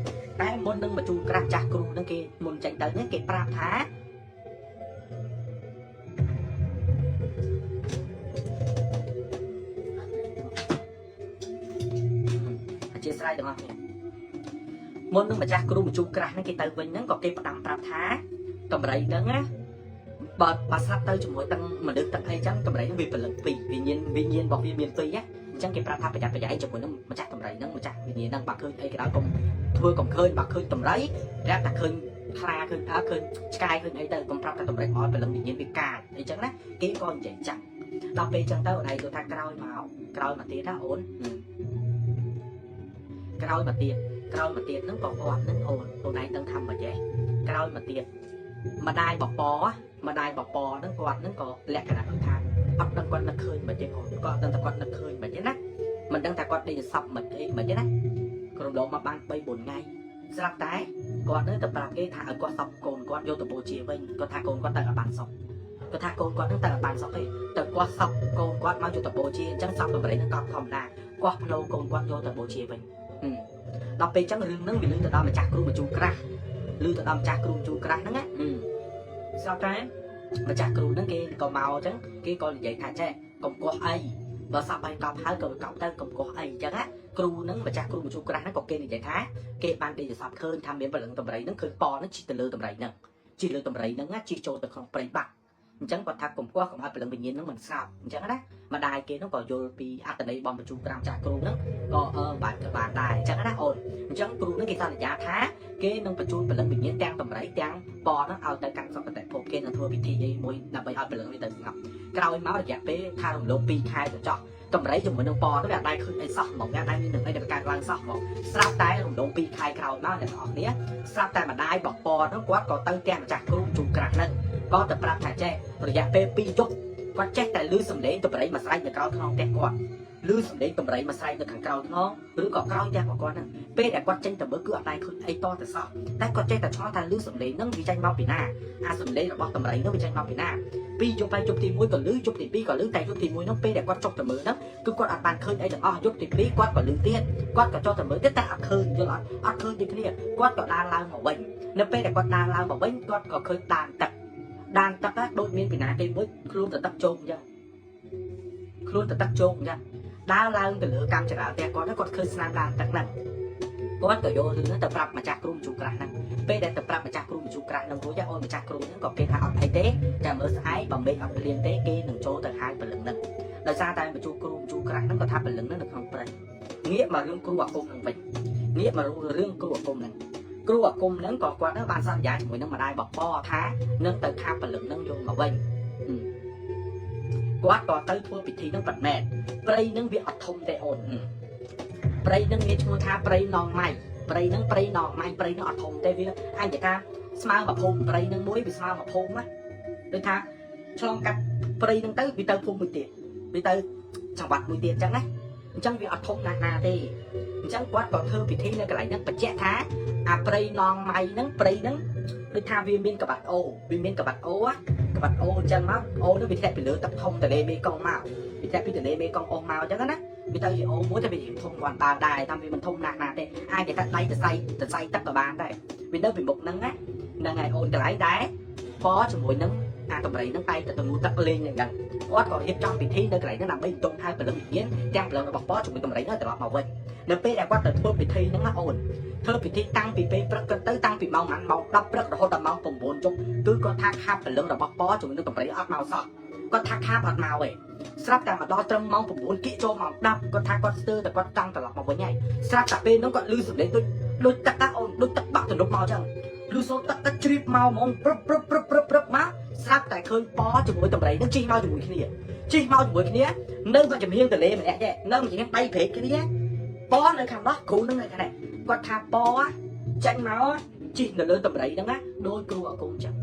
តែមុននឹងមកជួក្រាស់ចាស់គ្រូហ្នឹងគេមុនចេញទៅហ្នឹងគេប្រាប់ថា អធិស្ឋានទាំងអស់គ្នាមុននឹងម្ចាស់គ្រូបញ្ជូក្រាស់ហ្នឹងគេទៅវិញហ្នឹងក៏គេផ្ដាំប្រាប់ថាតម្រៃហ្នឹងណាបើបើស្លាប់ទៅជាមួយទាំងមនុស្សទាំងអីចឹងតម្រៃហ្នឹងវាពលឹងពីរវិញ្ញាណវិញ្ញាណរបស់វាមានពីរណាអញ្ចឹងគេប្រាប់ថាប្រយ័ត្នប្រយែងជាមួយនឹងម្ចាស់តម្រៃហ្នឹងម្ចាស់វិញ្ញាណហ្នឹងបើឃើញអីក៏ដោយកុំធ្វើកុំឃើញបើឃើញតម្រៃប្រាប់តែឃើញខ្លាឃើញអើឃើញឆ្កែឃើញអីទៅកុំប្រាប់ថាតម្រៃមកពលឹងវិញ្ញាណវាកាចអីចឹងណាគេក៏និយាយចឹងដល់ពេលចឹងទៅអូនឯងយល់ថាក្រោយមកក្រោយមកទៀតណាអូនក្រោយមកទៀតក្រោយមកទៀតហ្នឹងក៏គាត់ហ្នឹងអូនអូនឯងដឹងថាមិនចេះក្រោយមកទៀតម្ដាយបបម្ដាយបបហ្នឹងគាត់ហ្នឹងក៏លក្ខណៈដូចថាអត់ដឹងគាត់នឹកឃើញមិនទេអូនគាត់ដឹងតែគាត់នឹកឃើញមិនទេណាមិនដឹងថាគាត់ដេកសប់មិនអីមិនទេណាក្រុមលោកមកបាន3 4ថ្ងៃស្រាប់តែគាត់នឹងទៅប្រាប់គេថាឲ្យគាត់សប់កូនគាត់យកទៅបូជាវិញគាត់ថាកូនគាត់ទៅឲ្យបានសប់គាត់ថាកូនគាត់នឹងទៅឲ្យបានសប់ទេទៅគាត់សប់កូនគាត់មកយកទៅបូជាអញ្ចឹងសប់តម្រៃនឹងកប់ធម្មតាគាត់ផ្លូវកូនគាត់យកទៅបូជាវិញដល់ពេលអញ្ចឹងរឿងហ្នឹងវាលឺទៅដល់ម្ចាស់គ្រូបញ្ជូក្រាស់លឺទៅដល់ម្ចាស់គ្រូបញ្ជូក្រាស់ហ្នឹងណាស្រាប់តែម្ចាស់គ្រូហ្នឹងគេក៏មកអញ្ចឹងគេក៏និយាយថាចេះកុំកោះអីបើសັບឲ្យកប់ហើយក៏កប់ទៅកុំកោះអីអញ្ចឹងណាគ្រូហ្នឹងម្ចាស់គ្រូបញ្ជូក្រាស់ហ្នឹងក៏គេនិយាយថាគេបានដេកសັບឃើញថាមានព្រលឹងតម្រៃហ្នឹងឃើញប៉ហ្នឹងជិះទៅលើតម្រៃហ្នឹង ជិះលើដំរីហ្នឹងណាជិះចូលទៅក្នុងព្រៃបាក់អញ្ចឹងគាត់ថាកុំកោះកុំឲ្យព្រលឹងវិញ្ញាណហ្នឹងមិនស្ងប់អញ្ចឹងណាម្ដាយគេហ្នឹងក៏យល់ពីអត្តន័យបំបញ្ជូក្រាមចាស់គ្រូហ្នឹងក៏អឺបែបទៅបានដែរអញ្ចឹងណាអូនអញ្ចឹងគ្រូហ្នឹងគេសន្យាថាគេនឹងបញ្ជូនព្រលឹងវិញ្ញាណទាំងដំរីទាំងពហ្នឹងឲ្យទៅកាន់សុគតិភពគេនឹងធ្វើពិធីអីមួយដើម្បីឲ្យព្រលឹងវាទៅស្ងប់ក្រោយមករយៈពេលថារំលោភ2ខែទៅចោះដំរីជាមួយនឹងពទៅវាអត់ដែរឃើញអីសោះហ្មងវាអត់ដែរមាននឹងអីដែលកើតឡើងសោះហ្មងស្រាប់តែរំលោភ2ខែក្រោយមកអ្នកនរគ្នាស្រាប់តែម្ដាយបពហ្នឹងគាត់ក៏ទៅផ្ទះម្ចាស់គ្រូជូក្រាស់ហ្នឹងក៏ទៅប្រាប់ថាចេះរយៈពេល2យប់គាត់ចេះតែលឺសំឡេងដំរីមួយស្រែកនៅក្រោយខ្នងផ្ទះគាត់លឺសំឡេងដំរីមួយស្រែកនៅខាងក្រោយខ្នងឬក៏ក្រោយផ្ទះរបស់គាត់ហ្នឹងពេលដែលគាត់ចេញទៅមើលគឺអត់ដែរឃើញអីតតែសោះតែគាត់ចេះតែឆ្ងល់ថាលឺសំឡេងហ្នឹងវាចេញមកពីណាអាសំឡេងរបស់ដំរីហ្នឹងវាចេញមកពីណាពីយប់ហើយយប់ទី1ក៏លឺយប់ទី2ក៏លឺតែយប់ទី1ហ្នឹងពេលដែលគាត់ចុះទៅមើលហ្នឹងគឺគាត់អត់បានឃើញអីទាំងអស់យប់ទី2គាត់ក៏លឺទៀតគាត់ក៏ចុះទៅមើលទៀតតែអត់ឃើញយល់អត់អត់ឃើញដូចគ្នាគាត់ក៏ដើរឡើងមកវិញនៅពេលដែលគាត់ដើរឡើងមកវិញគាត់ក៏ឃើញដានទឹកដានទឹកដូចមានពីណាគេមួយខ្លួនទៅទឹកជោគអញ្ចឹងខ្លួនទៅទឹកជោគអញ្ចឹងដើរឡើងទៅលើកម្មចរាលផ្ទះគាត់គាត់ឃើញស្នាមដានទឹកហ្នឹងគាត់ក៏យករឿងហ្នឹងទៅប្រាប់ម្ចាស់គ្រូជូក្រាស់ហ្នឹងពេលដែលទៅប្រាប់ម្ចាស់គ្រូជូក្រាស់ហ្នឹងរួចអូនម្ចាស់គ្រូហ្នឹងក៏គេថាអត់អីទេចាំមើលស្អែកបើមេឃអត់ភ្លៀងទេគេនឹងចូលទៅហៅព្រលឹងហ្នឹងដោយសារតែម្ចាស់គ្រូជូក្រាស់ហ្នឹងក៏ថាព្រលឹងហ្នឹងនៅក្នុងព្រៃងាកមករឿងគ្រូអាគមហ្នឹងវិញងាកមករឿងគ្រូអាគមហ្នឹងគ្រូអាគមហ្នឹងក៏គាត់ហ្នឹងបានសន្យាជាមួយនឹងម្ដាយបពថានឹងទៅខាបព្រលឹងហ្នឹងយកមកវិញគាត់ក៏ទៅធ្វើពិធីហ្នឹងប៉ិតមែនព្រៃហ្នឹងវាអត់ធំទេអូនព្រៃហ្នឹងមានឈ្មោះថាព្រៃណងម៉ៃព្រៃហ្នឹងព្រៃណងម៉ៃព្រៃហ្នឹងអត់ធំទេវាអញនិយាយថាស្មើមួយភូមិព្រៃហ្នឹងមួយវាស្មើមួយភូមិណាដូចថាឆ្លងកាត់ព្រៃហ្នឹងទៅវាទៅភូមិមួយទៀតវាទៅចង្វាត់មួយទៀតអញ្ចឹងណាអញ្ចឹងវាអត់ធំណាស់ណាទេអញ្ចឹងគាត់ក៏ធ្វើពិធីនៅកន្លែងហ្នឹងបញ្ជាក់ថាអាព្រៃណងម៉ៃហ្នឹងព្រៃហ្នឹងដូចថាវាមានក្បាត់អូវាមានក្បាត់អូក្បាត់អូអញ្ចឹងមកអូហ្នឹងវាធ្លាក់ពីលើទឹកធំទន្លេមេគង្គមកវាធ្លាក់ពីទន្លេមេគង្គអូសមកអញ្ចឹងណាវាទៅជាអូមួយតែវាធំគាត់ដើរដែរតាមវាមិនធំណាស់ណាទេអាចគេថាដៃទៅសៃទៅសៃទឹកក៏បានដែរវានៅពីមុខហ្នឹងណាហ្នឹងហើយអូនកន្លែងដែរពជាមួយនឹងអាដំរីហ្នឹងតែទៅទៅងូទឹកលេងហ្នឹងគាត់ក៏រៀបចំពិធីនៅកន្លែងហ្នឹងដើម្បីបន្ទង់ហៅព្រលឹងវិញ្ញាណទាំងព្រលឹងរបស់ពជាមួយដំរីហ្នឹងត្រឡប់មកវិញនៅពេលដែលគាត់ទៅធ្វើពិធីហ្នឹងណាអូនធ្វើពិធីតាំងពីពេលព្រឹកទៅតាំងពីម៉ោងម៉ោង10ព្រឹករហូតដល់ម៉ោង9យប់គឺគាត់ថាខាប់ព្រលឹងរបស់ពជាមួយនឹងដំរីអត់មកសោះគាត់ថាខាប់អត់មកទេស្រាប់តែមកដល់ត្រឹមម៉ោង9គៀកចូលម៉ោង10គាត់ថាគាត់ស្ទើរតែគាត់ចង់ត្រឡប់មកវិញហើយស្រាប់តែពេលហ្នឹងគាត់លឺសំឡេងដូចដូចទឹកតាអូនដូចទឹកបាក់ទំនប់មកអញ្ចឹងលឺសូរទឹកទឹកជ្រាបមកហ្មងព្រឹបព្រឹបព្រឹបព្រឹបព្រឹបមកស្រាប់តែឃើញពជាមួយដំរីហ្នឹងជិះមកជាមួយគ្នាជិះមកជាមួយគ្នានៅមួយចំហៀងទលេម្នាក់ទេនៅមួយចំហៀងដៃព្រែកគ្នាពនៅខាងនោះគ្រូនឹងនៅខាងនេះគាត់ថាពចាញ់មកជិះនៅលើដំរីហ្នឹងណាដោយគ្រូអាគមចឹង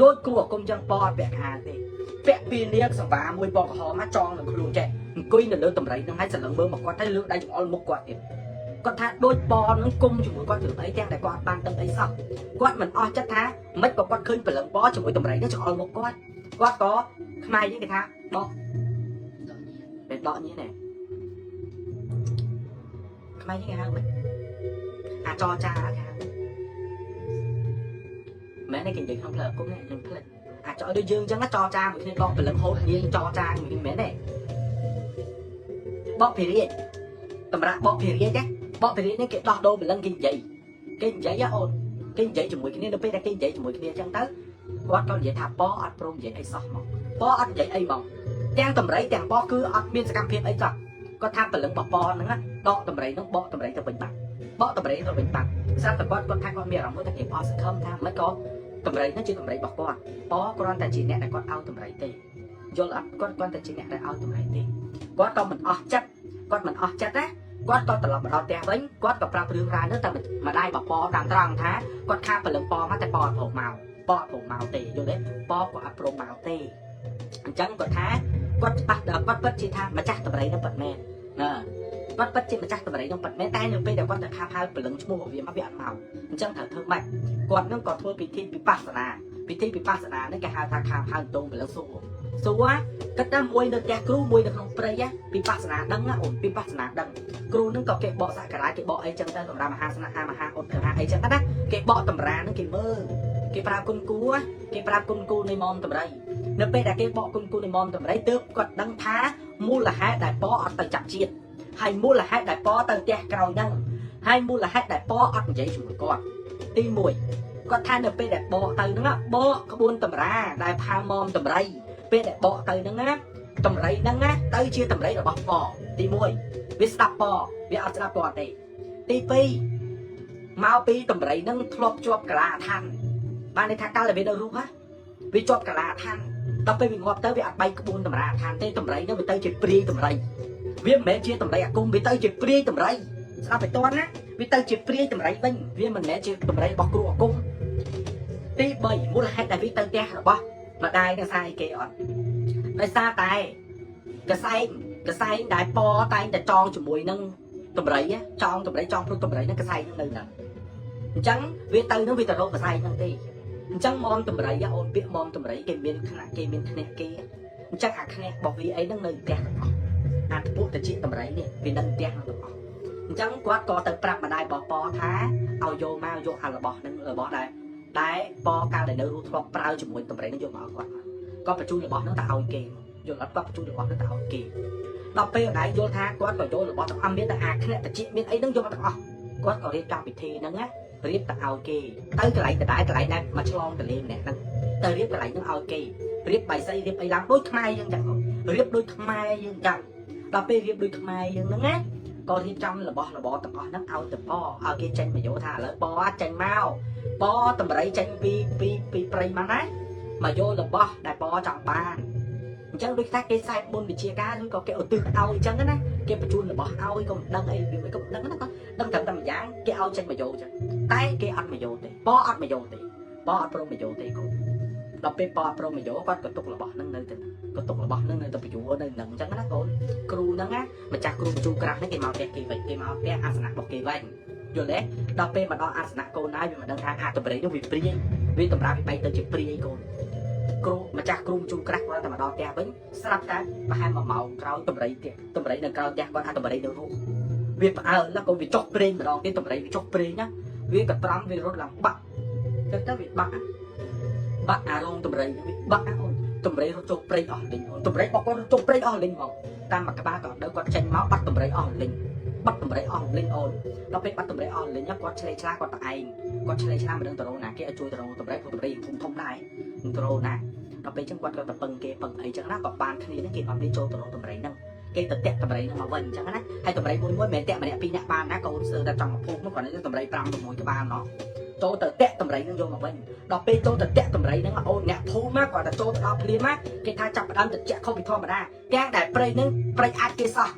ដោយគ្រូអាគមចឹងពអត់ពាក់អាវទេពាក់ពីនាងសង្វាមួយពណ៌ក្រហមមកចងនឹងខ្លួនចេះអង្គុយនៅលើដំរីហ្នឹងហើយសន្លឹងមើលមកគាត់ទៅលើកដៃចង្អុលមុខគាត់ទៀតគាត់ថាដូចពនឹងគុំជាមួយគាត់រឿងអីទាំងតែគាត់បានដឹងអីសោះគាត់មិនអស់ចិត្តថាមិនក៏គាត់ឃើញព្រលឹងពជាមួយដំរីហ្នឹងចង្អុលមុខគាត់គាត់ក៏ខ្មែរយើងគេថាដកពេលដកញៀននេះខ្មែរយើងគេហៅមិនអាចរចាគេហៅមែនទេគេនិយាយក្នុងផ្លូវអាគមនេះខ្ញុំភ្លេចអាចដូចយើងអញ្ចឹងចរចាមួយគ្នាដកព្រលឹងហូតញៀនចរចាមួយគ្នាមែនទេបកភិរាជតម្រាក់បកភិរាជណាបកភិរាជនេះគេដោះដូរព្រលឹងគេនិយាយគេនិយាយអូនគេនិយាយជាមួយគ្នានៅពេលដែលគេនិយាយជាមួយគ្នាអញ្ចឹងទៅគាត់ក៏និយាយថាប៉អត់ព្រមនិយាយអីសោះមកប៉អត់និយាយអីហ្មងទាំងតម្រៃទាំងប៉គឺអត់មានសកម្មភាពអីសោះគាត់ថាព្រលឹងបប៉ហ្នឹងដកតម្រៃហ្នឹងបកតម្រៃទៅវិញបាត់បកតម្រៃទៅវិញបាត់ស្រាប់តែគាត់គាត់ថាគាត់មានអារម្មណ៍មួយថាគេអស់សង្ឃឹមថាមិនក៏តម្រៃហ្នឹងជាតម្រៃរបស់គាត់ប៉គ្រាន់តែជាអ្នកដែលគាត់ឲ្យតម្រៃទេយល់អត់គាត់គ្រាន់តែជាអ្នកដែលឲ្យតម្រៃទេគាត់ក៏មិនអស់ចិត្តគាត់មិនអស់ចិត្តណាគាត់ក៏ត្រឡប់មកដល់ផ្ទះវិញគាត់ក៏ប្រាប់រឿងរ៉ាវនោះតែម្ដាយបប៉តាមត្រង់ថាគាត់ខាព្រលឹងប៉មកតែប៉អត់ព្រមមកប៉អត់ព្រមមកទេយល់ទេប៉ក៏អត់ព្រមមកទេអញ្ចឹងគាត់ថាគាត់ច្បាស់គាត់ពិតជាថាម្ចាស់តម្រៃនឹងពិតមែនណាគាត់ពិតជាម្ចាស់តម្រៃនឹងពិតមែនតែនៅពេលដែលគាត់ទៅខាបហៅព្រលឹងឈ្មោះរបស់វាមកវាអត់មកអញ្ចឹងត្រូវធ្វើម៉េចគាត់នឹងក៏ធ្វើពិធីវិបស្សនាពិធីវិបស្សនានេះគេហៅថាខាបហៅតងព្រលឹងសួរសួរគិតថាមួយនៅផ្ទះគ្រូមួយនៅក្នុងព្រៃវិបស្សនាដឹងណាអូនវិបស្សនាដឹងគ្រូនឹងក៏គេបកសក្ការៈគេបកអីចឹងទៅតម្រាមហាស្នៈមហាឧត្តមហាអីចឹងទៅណាគេបកតម្រានឹងគេមើលគេប្រើគុណគូគេប្រើគុណគូនៃមុំតម្រៃនៅពេលដែលគេបកគុណគូនៃមុំតម្រៃទើបគាត់ដឹងថាមូលហេតុដែលប៉អត់ទៅចាប់ជាតិហើយមូលហេតុដែលប៉ទៅផ្ទះក្រោយហ្នឹងហើយមូលហេតុដែលប៉អត់និយាយជាមួយគាត់ទី1 គាត់ថានៅពេលដែលបកទៅហ្នឹងបកក្បួនតម្រាដែលផាមមតម្រៃពេលដែលបកទៅហ្នឹងណាតម្រៃហ្នឹងណាទៅជាតម្រៃរបស់ពទី1វាស្ដាប់ពវាអត់ស្ដាប់គាត់ទេទី2មកពីតម្រៃហ្នឹងធ្លាប់ជាប់កាលាឋានបានន័យថាកាលដែលវានៅរស់ណាវាជាប់កាលាឋានដល់ពេលវាងាប់ទៅវាអត់បែកក្បួនតម្រាឋានទេតម្រៃហ្នឹងវាទៅជាព្រាយតម្រៃវាមិនមែនជាតម្រៃអាគមវាទៅជាព្រាយតម្រៃស្ដាប់ឲ្យតន់ណាវាទៅជាព្រាយតម្រៃវិញវាមិនមែនជាតម្រៃរបស់គ្រូអាគម ទី3មូលហេតុដែលវាទៅផ្ទះរបស់ម្ដាយនឹងសារអីគេអត់ដោយសារតែកសែងកសែងដែលពតែងតែចងជាមួយនឹងតម្រៃចងតម្រៃចងព្រុសតម្រៃហ្នឹងកសែងហ្នឹងនៅហ្នឹងអញ្ចឹងវាទៅនឹងវាទៅរកកសែងហ្នឹងទេអញ្ចឹងមមតម្រៃអូនពាក្យមមតម្រៃគេមានថ្នាក់គេមានធ្នាក់គេអញ្ចឹងអាធ្នាក់របស់វាអីហ្នឹងនៅផ្ទះទាំងអស់អាពួកតិចតម្រៃនេះវានៅផ្ទះហ្នឹងទាំងអស់អញ្ចឹងគាត់ក៏ទៅប្រាប់ម្ដាយរបស់ពថាឲ្យយកមកយកអារបស់ហ្នឹងរបស់ដែរ តែពកាលដែលនៅរស់ធ្លាប់ប្រើជាមួយតម្រៃនឹងយកមកឲ្យគាត់គាត់បញ្ជូនរបស់នឹងទៅឲ្យគេយល់អត់គាត់បញ្ជូនរបស់នឹងទៅឲ្យគេដល់ពេលអដៃយល់ថាគាត់ក៏យករបស់ទាំងអស់មានតែអាខ្នាក់តិចមានអីនឹងយកមកទាំងអស់គាត់ក៏រៀបចំពិធីហ្នឹងណារៀបទៅឲ្យគេទៅកន្លែងដដែលកន្លែងដែលមកឆ្លងទលេម្នាក់ហ្នឹងទៅរៀបកន្លែងហ្នឹងឲ្យគេរៀបបាយសីរៀបអីឡើងដូចខ្មែរយើងចឹងរៀបដូចខ្មែរយើងចឹងដល់ពេលរៀបដូចខ្មែរយើងហ្នឹងណាក៏រៀបចំរបស់របរទាំងអស់ហ្នឹងឲ្យទៅពឲ្យគេចេញមកយោថាឥឡូវពចេញមក បតម្រៃចេញពីពីពីព្រៃមកណាមកយករបស់ដែលបចង់បានអញ្ចឹងដូចថាគេខ្សែបុណ្យវិជាការឬក៏គេឧទ្ទិសឲ្យអញ្ចឹងណាគេបញ្ជូនរបស់ឲ្យក៏មិនដឹងអីវាមិនក៏មិនដឹងណាគាត់ដឹងត្រឹមតែម្យ៉ាងគេឲ្យចេញមកយកអញ្ចឹងតែគេអត់មកយកទេបអត់មកយកទេបអត់ព្រមមកយកទេកូនដល់ពេលបអត់ព្រមមកយកគាត់ក៏ទុករបស់នឹងនៅទៅក៏ទុករបស់នឹងនៅទៅបញ្យួរនៅនឹងអញ្ចឹងណាកូនគ្រូហ្នឹងណាម្ចាស់គ្រូបញ្ជូក្រាស់ហ្នឹងគេមកផ្ទះគេវិញគេមកផ្ទះអាសនៈរបស់គេវិញយល់ទេ ដល់ពេលមកដល់អាសនៈកូនហើយវាមិនដឹងថាអាតម្រៃនោះវាព្រាយវាតម្រាវាបែកទៅជាព្រាយកូនគ្រូម្ចាស់គ្រូជូក្រាស់គាត់តែមកដល់ផ្ទះវិញស្រាប់តែប្រហែល1ម៉ោងក្រោយតម្រៃផ្ទះតម្រៃនៅក្រោយផ្ទះគាត់អាតម្រៃនៅនោះវាផ្អើលណាកូនវាចុះព្រេងម្ដងទៀតតម្រៃវាចុះព្រេងណាវាក៏ត្រង់វារត់ឡើងបាក់ទៅទៅវាបាក់បាក់អារងតម្រៃវាបាក់អូនតម្រៃរត់ចូលព្រៃអស់លីងអូនតម្រៃបកគាត់រត់ចូលព្រៃអស់លីងហ្មងតាមមួយក្បាលក៏ដល់គាត់ចេញមកបាត់តម្រៃអស់លីងបាត់តម្រៃអស់លីងអូន ដល់ពេលបាត់តម្រៃអស់លេងគាត់ឆ្លេឆ្លាគាត់តឯងគាត់ឆ្លេឆ្លាមិនដឹងតរោណាគេឲ្យជួយតរោតម្រៃព្រោះតម្រៃធំធំដែរតរោណាដល់ពេលចឹងគាត់ក៏ទៅពឹងគេពឹងអីចឹងណាក៏បានគ្នានឹងគេអត់នេះចូលតរោតម្រៃហ្នឹងគេទៅតាក់តម្រៃហ្នឹងមកវិញចឹងណាហើយតម្រៃមួយមួយមិនមែនតាក់ម្នាក់ពីរនាក់បានណាកូនស្ទើរតែចង់មកភូមិគាត់នេះតម្រៃ5 6ក្បាលណោះចូលទៅតាក់តម្រៃហ្នឹងយកមកវិញដល់ពេលចូលទៅតាក់តម្រៃហ្នឹងអូនអ្នកភូមិគាត់តែចូលទៅដល់ភ្លាមណាគេថាចាប់ផ្ដើមទៅចាក់ខុសពីធម្មតាទាំងដែលព្រៃហ្នឹងព្រៃអាចគេសោះ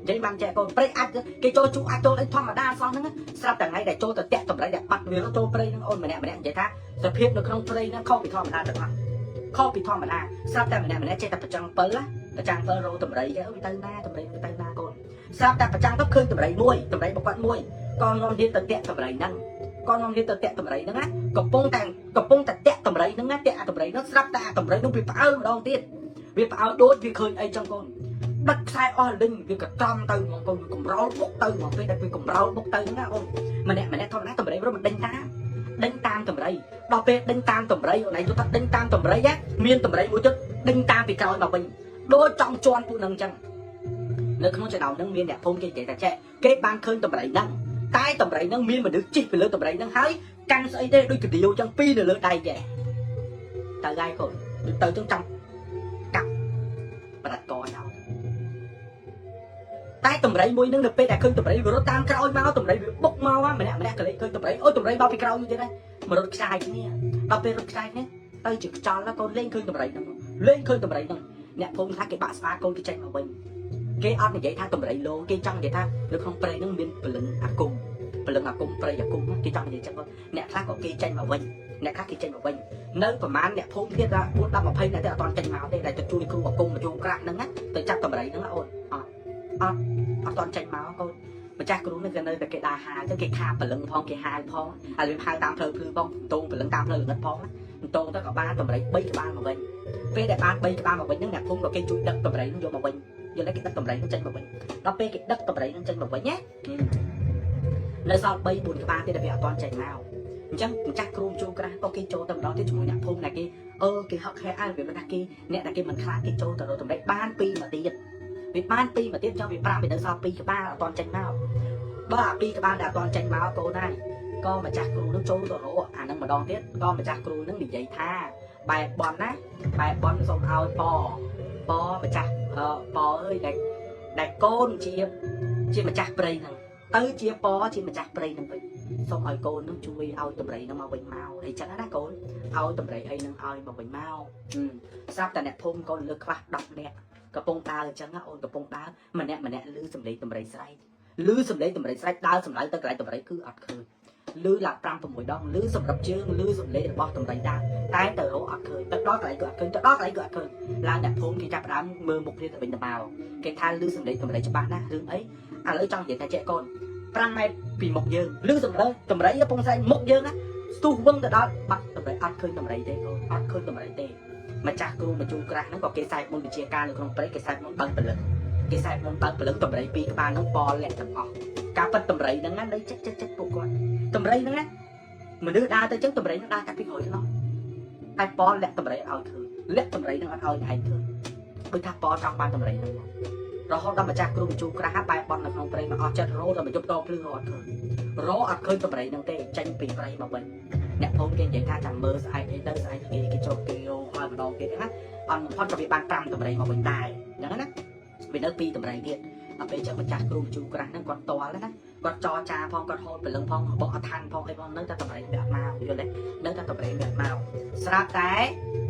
និយាយបានចែកកូនព្រៃអាចគេចូលជូអាចចូលអីធម្មតាសោះហ្នឹងស្រាប់តែថ្ងៃដែលចូលទៅតាក់តម្រៃដែលបាត់វាចូលព្រៃហ្នឹងអូនម្នាក់ម្នាក់និយាយថាសភាពនៅក្នុងព្រៃហ្នឹងខុសពីធម្មតាទាំងអស់ខុសពីធម្មតាស្រាប់តែម្នាក់ម្នាក់ចេះតែប្រចាំងពិលណាប្រចាំងពិលរោតម្រៃគេទៅណាតម្រៃទៅណាកូនស្រាប់តែប្រចាំងទៅឃើញតម្រៃមួយតម្រៃរបស់គាត់មួយក៏នាំគ្នាទៅតាក់តម្រៃហ្នឹងក៏នាំគ្នាទៅតាក់តម្រៃហ្នឹងណាកំពុងតែកំពុងតែតាក់តម្រៃហ្នឹងណាតាក់អាតម្រៃហ្នឹងស្រាប់តែអាតម្រៃហ្នឹងវាផ្អើលម្ដងទៀតវាផ្អើលដូចវាឃើញអីចឹងកូន ដឹកខ្សែអស់លិញវាក៏ត្រង់ទៅហ្មងកូនវាកម្រោលបុកទៅហ្មងពេលដែលវាកម្រោលបុកទៅហ្នឹងណាអូនម្នាក់ម្នាក់ធម្មតាតម្រៃរត់មិនដេញតាមដេញតាមតម្រៃដល់ពេលដេញតាមតម្រៃអូនឯងយល់ថាដេញតាមតម្រៃណាមានតម្រៃមួយទៀតដេញតាមពីក្រោយមកវិញដូចចង់ជន់ពួកហ្នឹងអញ្ចឹងនៅក្នុងចំណោមហ្នឹងមានអ្នកភូមិគេនិយាយថាចេះគេបានឃើញតម្រៃហ្នឹងតែតម្រៃហ្នឹងមានមនុស្សជិះពីលើតម្រៃហ្នឹងហើយកាន់ស្អីទេដូចកាដៀវអញ្ចឹងពីរនៅលើដៃចេះទៅហើយកូនដូចទៅចឹងចាំកាប់ប្រាត់កចោល តែតម្រៃមួយនឹងនៅពេលដែលឃើញតម្រៃវារត់តាមក្រោយមកតម្រៃវាបុកមកម្នាក់ម្នាក់ក៏លេចឃើញតម្រៃអូតម្រៃមកពីក្រោយទៀតដែរមករត់ខ្ចាយគ្នាដល់ពេលរត់ខ្ចាយគ្នាទៅជាខ្យល់ណាកូនលេងឃើញតម្រៃហ្នឹងលេងឃើញតម្រៃហ្នឹងអ្នកភូមិថាគេបាក់ស្បាកូនគេចេញមកវិញគេអត់និយាយថាតម្រៃលោគេចង់និយាយថានៅក្នុងព្រៃហ្នឹងមានព្រលឹងអាគមព្រលឹងអាគមព្រៃអាគមគេចង់និយាយចឹងអ្នកខ្លះក៏គេចេញមកវិញអ្នកខ្លះគេចេញមកវិញនៅប្រហែលអ្នកភូមិទៀតថា4 10 20អ្នកទៀតអត់ទាន់ចេញមកទេដែលទៅជួយគ្រូអាគមមកជួក្រាក់ហ្នឹងណាទៅចាប់តម្រៃហ្នឹងអូនអត់អត់ អត់តន់ចេញមកកូនម្ចាស់គ្រូនឹងក៏នៅតែគេដើរហាទៅគេខាព្រលឹងផងគេហាផងហើយវាហៅតាមផ្លូវភ្លឺផងតងព្រលឹងតាមផ្លូវល្ងិតផងតងទៅក៏បានតម្រៃ3ក្បាលមកវិញពេលដែលបាន3ក្បាលមកវិញហ្នឹងអ្នកភូមិក៏គេជួយដឹកតម្រៃហ្នឹងយកមកវិញយល់ទេគេដឹកតម្រៃហ្នឹងចេញមកវិញដល់ពេលគេដឹកតម្រៃហ្នឹងចេញមកវិញណានៅសល់3 4ក្បាលទៀតដែលវាអត់តន់ចេញមកអញ្ចឹងម្ចាស់គ្រូជួក្រាស់ក៏គេចូលទៅម្ដងទៀតជាមួយអ្នកភូមិដែលគេអឺគេហឹកហែអើវាមិនថាគេអ្នកដែលគេមិនខ្លាចគេចូលទៅរកតម្រៃបាន2មកទៀត វាបានពីរមកទៀតចង់វា5វានៅសល់2ក្បាលអត់ទាន់ចេញមកបើអា2ក្បាលដែលអត់ទាន់ចេញមកកូនហើយ ក៏ម្ចាស់គ្រូនឹងចូលទៅរកអានឹងម្ដងទៀតក៏ម្ចាស់គ្រូនឹងនិយាយថាបែបបន់ណាបែបបន់សូមឲ្យប៉ប៉ម្ចាស់ប៉អើយដែលដែលកូនជាជាម្ចាស់ព្រៃហ្នឹងទៅជាប៉ជាម្ចាស់ព្រៃហ្នឹងវិញសូមឲ្យកូននឹងជួយឲ្យតម្រៃហ្នឹងមកវិញមកអីចឹងណាកូនឲ្យតម្រៃអីហ្នឹងឲ្យមកវិញមកស្រាប់តែអ្នកភូមិកូនលើកខ្វះ10នាក់កំពុងដើរអញ្ចឹងណាអូនកំពុងដើរម្នាក់ម្នាក់លឺសំឡេងតម្រៃស្រែកលឺសំឡេងតម្រៃស្រែកដើរសម្លៅទៅកន្លែងតម្រៃគឺអត់ឃើញលឺឡើង5 6ដងលឺសម្រាប់ជើងលឺសំឡេងរបស់តម្រៃដើរតែទៅរកអត់ឃើញទៅដល់កន្លែងគឺអត់ឃើញទៅដល់កន្លែងគឺអត់ឃើញឡើងអ្នកភូមិគេចាប់ផ្ដើមមើលមុខគ្នាទៅវិញទៅមកគេថាលឺសំឡេងតម្រៃច្បាស់ណាស់រឿងអីឥឡូវចង់និយាយថាជាកូន5ម៉ែត្រពីមុខយើងលឺសំឡេងតម្រៃកំពុងស្រែកមុខយើងណាស្ទុះវឹងទៅដល់បាត់តម្រៃអត់ឃើញតម្រៃទេកូនអត់ឃើញតម្រៃទេម្ចាស់គ្រូមជូរក្រាស់ហ្នឹងក៏គេសែកមុនវិជាការនៅក្នុងព្រៃគេសែកមុនបើកព្រលឹងគេសែកមុនបើកព្រលឹងតម្រៃពីរក្បាលហ្នឹងប៉លាក់ទាំងអស់ការប៉ិតតម្រៃហ្នឹងណានៅចិត្តចិត្តចិត្តពួកគាត់តម្រៃហ្នឹងណាមនុស្សដើរទៅចឹងតម្រៃហ្នឹងដើរកាត់ពីក្រោយខ្នងតែប៉លាក់តម្រៃឲ្យឃើញលាក់តម្រៃហ្នឹងអត់ឲ្យឯងឃើញដូចថាប៉ចង់បានតម្រៃហ្នឹងរហូតដល់ម្ចាស់គ្រូមជូរក្រាស់បែបបន់នៅក្នុងព្រៃមកអស់ចិត្តរហូតដល់មកយប់តភ្លឺរត់ឃើញរអត់ឃើញតម្រៃហ្នឹងទេចេញពីព្រៃមកវិញអ្នកភូមិគេនិយាយថាចាំមើលស្អែកអីទៅស្អែកគេគេចូលគេរកឲ្យម្ដងទៀតណាអត់បំផុតក៏វាបាន5តម្រៃមកវិញដែរអញ្ចឹងណាវានៅ2តម្រៃទៀតដល់ពេលចឹងម្ចាស់គ្រូមជូរក្រាស់ហ្នឹងគាត់តល់ណាគាត់ចរចាផងគាត់ហូតព្រលឹងផងបកអត់ឋានផងអីផងនៅតែតម្រៃវាអត់មកយល់ទេនៅតែតម្រៃវាអត់មកស្រាប់តែ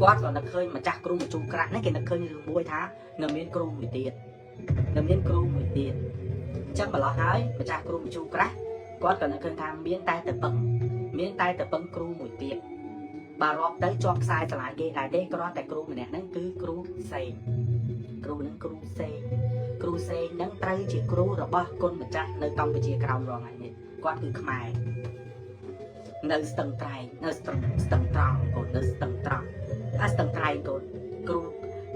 គាត់ក៏នឹកឃើញម្ចាស់គ្រូមជូរក្រាស់ហ្នឹងគេនឹកឃើញរឿងមួយថានៅមានគ្រូមួយទៀតនៅមានគ្រូមួយទៀតអញ្ចឹងម្លោះហើយម្ចាស់គ្រូមជូរក្រាស់គាត់ក៏នឹកឃើញថាមានតែទៅពឹងមានតែទៅពឹងគ្រូមួយទៀតបើរាប់ទៅជាប់ខ្សែស្រឡាយគេដែរទេគ្រាន់តែគ្រូម្នាក់ហ្នឹងគឺគ្រូសេងគ្រូហ្នឹងគ្រូសេងគ្រូសេងហ្នឹងត្រូវជាគ្រូរបស់គុណម្ចាស់នៅកម្ពុជាក្រោមរាល់ថ្ងៃនេះគាត់គឺខ្មែរនៅស្ទឹងត្រែងនៅស្ទឹងស្ទឹងត្រង់កូននៅស្ទឹងត្រង់អាស្ទឹងត្រែងកូនគ្រូ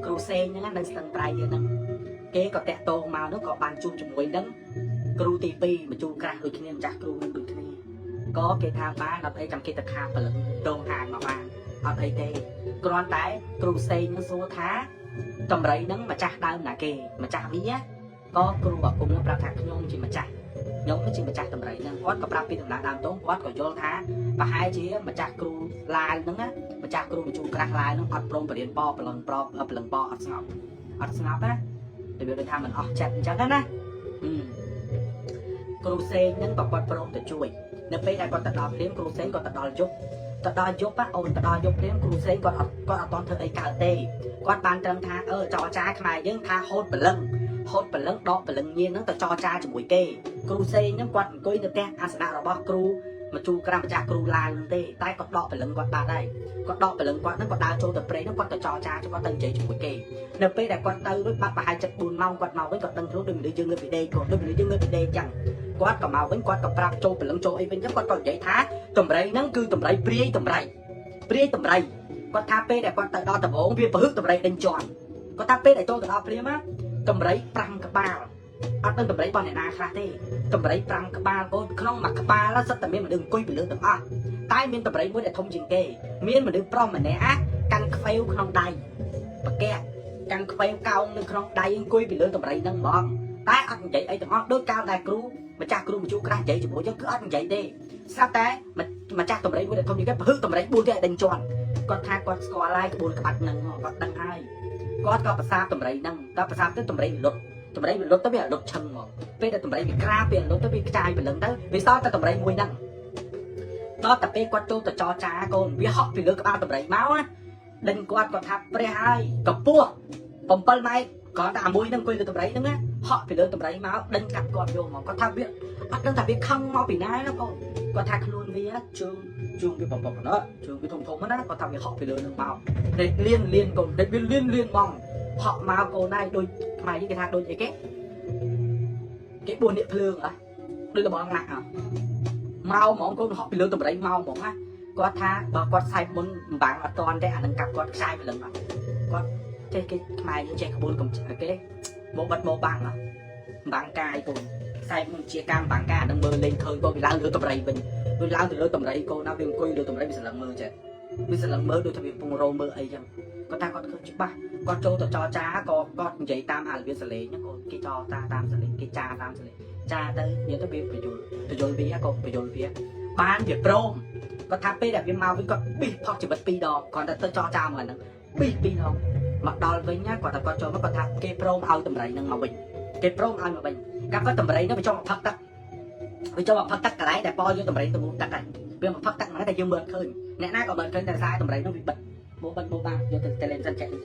គ្រូសេងហ្នឹងនៅស្ទឹងត្រែងហ្នឹងគេក៏តាក់ទងមកនោះក៏បានជួបជាមួយនឹងគ្រូទី2មកជួក្រាស់ដូចគ្នាម្ចាស់គ្រូនឹងដូចគ្នាក៏គេថាបានអត់អីចាំគេទៅខាព្រលឹងដងហាងមកបានអត់អីទេគ្រាន់តែគ្រូសេងនឹងសួរថាតម្រៃនឹងម្ចាស់ដើមណាគេម្ចាស់វាក៏គ្រូអាគមនឹងប្រាប់ថាខ្ញុំជាម្ចាស់ខ្ញុំជាម្ចាស់តម្រៃនឹងគាត់ក៏ប្រាប់ពីដំណើរដើមតងគាត់ក៏យល់ថាប្រហែលជាម្ចាស់គ្រូឡាវហ្នឹងណាម្ចាស់គ្រូបញ្ជូនក្រាស់ឡាវហ្នឹងអត់ព្រមបរៀនប៉ប្រឡងប្រប្រលឹងប៉អត់ស្ងប់អត់ស្ងប់ណារបៀបដូចថាមិនអស់ចិត្តអញ្ចឹងណាគ្រូសេងហ្នឹងក៏គាត់ព្រមទៅជួយនៅពេលដែលគាត់ទៅដល់ភ្លាមគ្រូសេងគាត់ទៅដល់យប់ទៅដល់យប់អូនទៅដល់យប់ភ្លាមគ្រូសេងគាត់អត់គាត់អត់តន់ធ្វើអីកើតទេគាត់បានត្រឹមថាអឺចរចាខ្មែរយើងថាហូតព្រលឹងហូតព្រលឹងដកព្រលឹងញៀនហ្នឹងទៅចរចាជាមួយគេគ្រូសេងហ្នឹងគាត់អង្គុយនៅផ្ទះអាសនៈរបស់គ្រូមកជួក្រាំម្ចាស់គ្រូឡាវហ្នឹងទេតែគាត់ដកព្រលឹងគាត់បាត់ហើយគាត់ដកព្រលឹងគាត់ហ្នឹងគាត់ដើរចូលទៅព្រៃហ្នឹងគាត់ទៅចរចាគាត់ទៅនិយាយជាមួយគេនៅពេលដែលគាត់ទៅរួចបាត់ប្រហែល74ម៉ោងគាត់មកវិញគាត់ដឹងខ្លួនដូចមនុស្សយើងងើបពីដេកគាត់ដូចមនុស្សយើងងើបពីដេកចឹងគាត់ក៏មកវិញគាត់ក៏ប្រាប់ចូលព្រលឹងចូលអីវិញចឹងគាត់ក៏និយាយថាតម្រៃហ្នឹងគឺតម្រៃព្រាយតម្រៃព្រាយតម្រៃគាត់ថាពេលដែលគាត់ទៅដល់ដំបងវាប្រហឹកតម្រៃដេញជន់គាត់ថាពេលដែលចូលទៅដល់ព្រាមតម្រៃ5ក្បាលអត់ដឹងតម្រៃរបស់អ្នកណាខ្លះទេតម្រៃ5ក្បាលកូនក្នុងមួយក្បាលសិតតែមានមនុស្សអង្គុយពីលើទាំងអស់តែមានតម្រៃមួយដែលធំជាងគេមានមនុស្សប្រុសម្នាក់កាន់ខ្វេវក្នុងដៃបកែកាន់ខ្វេវកោងនៅក្នុងដៃអង្គុយពីលើតម្រៃហ្នឹងហ្មងតែអត់និយាយអីទាំងអស់ដោយកាលដែលគ្រូម្ចាស់គ្រូមជូក្រាស់និយាយជាមួយយើងគឺអត់និយាយទេស្រាប់តែម្ចាស់តម្រៃមួយដែលធំជាងគេប្រហឹកតម្រៃ4គេឲ្យដេញជន់គាត់ថាគាត់ស្គាល់ហើយក្បួនក្បាច់ហ្នឹងគាត់ដឹងហើយគាត់ក៏ប្រសាទតម្រៃហ្នឹងតែប្រសាទទៅតម្រៃវាលុតតម្រៃវាលុតទៅវាលុតឈឹងហ្មងពេលដែលតម្រៃវាក្រាបវាលុតទៅវាខ្ចាយព្រលឹងទៅវាសល់តែតម្រៃមួយហ្នឹងដល់តែពេលគាត់ចូលទៅចរចាកូនវាហក់ពីលើក្បាលតម្រៃមកណាដេញគាត់គាត់ថាព្រះហើយកពស់7ម៉ែត្រគ្រាន់តែអាមួយហ្នឹងអង្គុយលើតម្រៃហ្នឹងណាហក់ពីលើតម្រៃមកដេញកាត់គាត់យកមកគាត់ថាវាអត់ដឹងថាវាខឹងមកពីណាណាកូនគាត់ថាខ្លួនវាជើងជើងវាបំបំណាជើងវាធំធំណាគាត់ថាវាហក់ពីលើនឹងមកដេកលៀនលៀនកូនដេកវាលៀនលៀនហ្មងហក់មកកូនហើយដូចខ្មែរគេថាដូចអីគេគេបួសនៀកភ្លើងហ៎ដូចលបងណាក់ហ៎មកហ្មងកូនហក់ពីលើតម្រៃមកហ្មងណាគាត់ថាបើគាត់សែបមុនបំបាំងអត់តាន់ទេអានឹងកាប់គាត់ខ្សែព្រលឹងអត់គាត់ចេះគេខ្មែរយើងចេះក្បួនកំគេមកបិទមកបាំងហ៎បាំងកាយកូនខ្សែមុនជាកម្មបាំងកាយអានឹងមើលលេងឃើញគាត់វាឡើងលើតម្រៃវិញវាឡើងទៅលើតម្រៃកូនណាវាអង្គុយលើតម្រៃវាស្រឡឹងមើលចេះវាស្រឡឹងមើលដូចថាវាកំពុងរោមើលអីចឹងគាត់ថាគាត់ឃើញច្បាស់គាត់ចូលទៅចរចាក៏គាត់និយាយតាមអារបៀបសលេងហ្នឹងកូនគេចរចាតាមសលេងគេចាតាមសលេងចាទៅនិយាយទៅវាបញ្យលបញ្យលវាក៏បញ្យលវា បានវាព្រមគាត់ថាពេលដែលវាមកវិញគាត់ប៊ីសផុសជីវិតពីរដងគ្រាន់តែទៅចរចាមួយហ្នឹងប៊ីសពីរដងមកដល់វិញណាគាត់តែគាត់ចូលមកគាត់ថាគេព្រមឲ្យតម្រៃហ្នឹងមកវិញគេព្រមឲ្យមកវិញកាប់គាត់តម្រៃហ្នឹងវាចង់មកផឹកទឹកវាចង់មកផឹកទឹកកន្លែងដែលប៉យកតម្រៃទៅមុខទឹកហើយវាមកផឹកទឹកហ្នឹងតែយើងមើលឃើញអ្នកណាក៏មើលឃើញតែសារតម្រៃហ្នឹងវាបិទមកបិទមកបាំងយកទៅតេលេសិនចែកសិន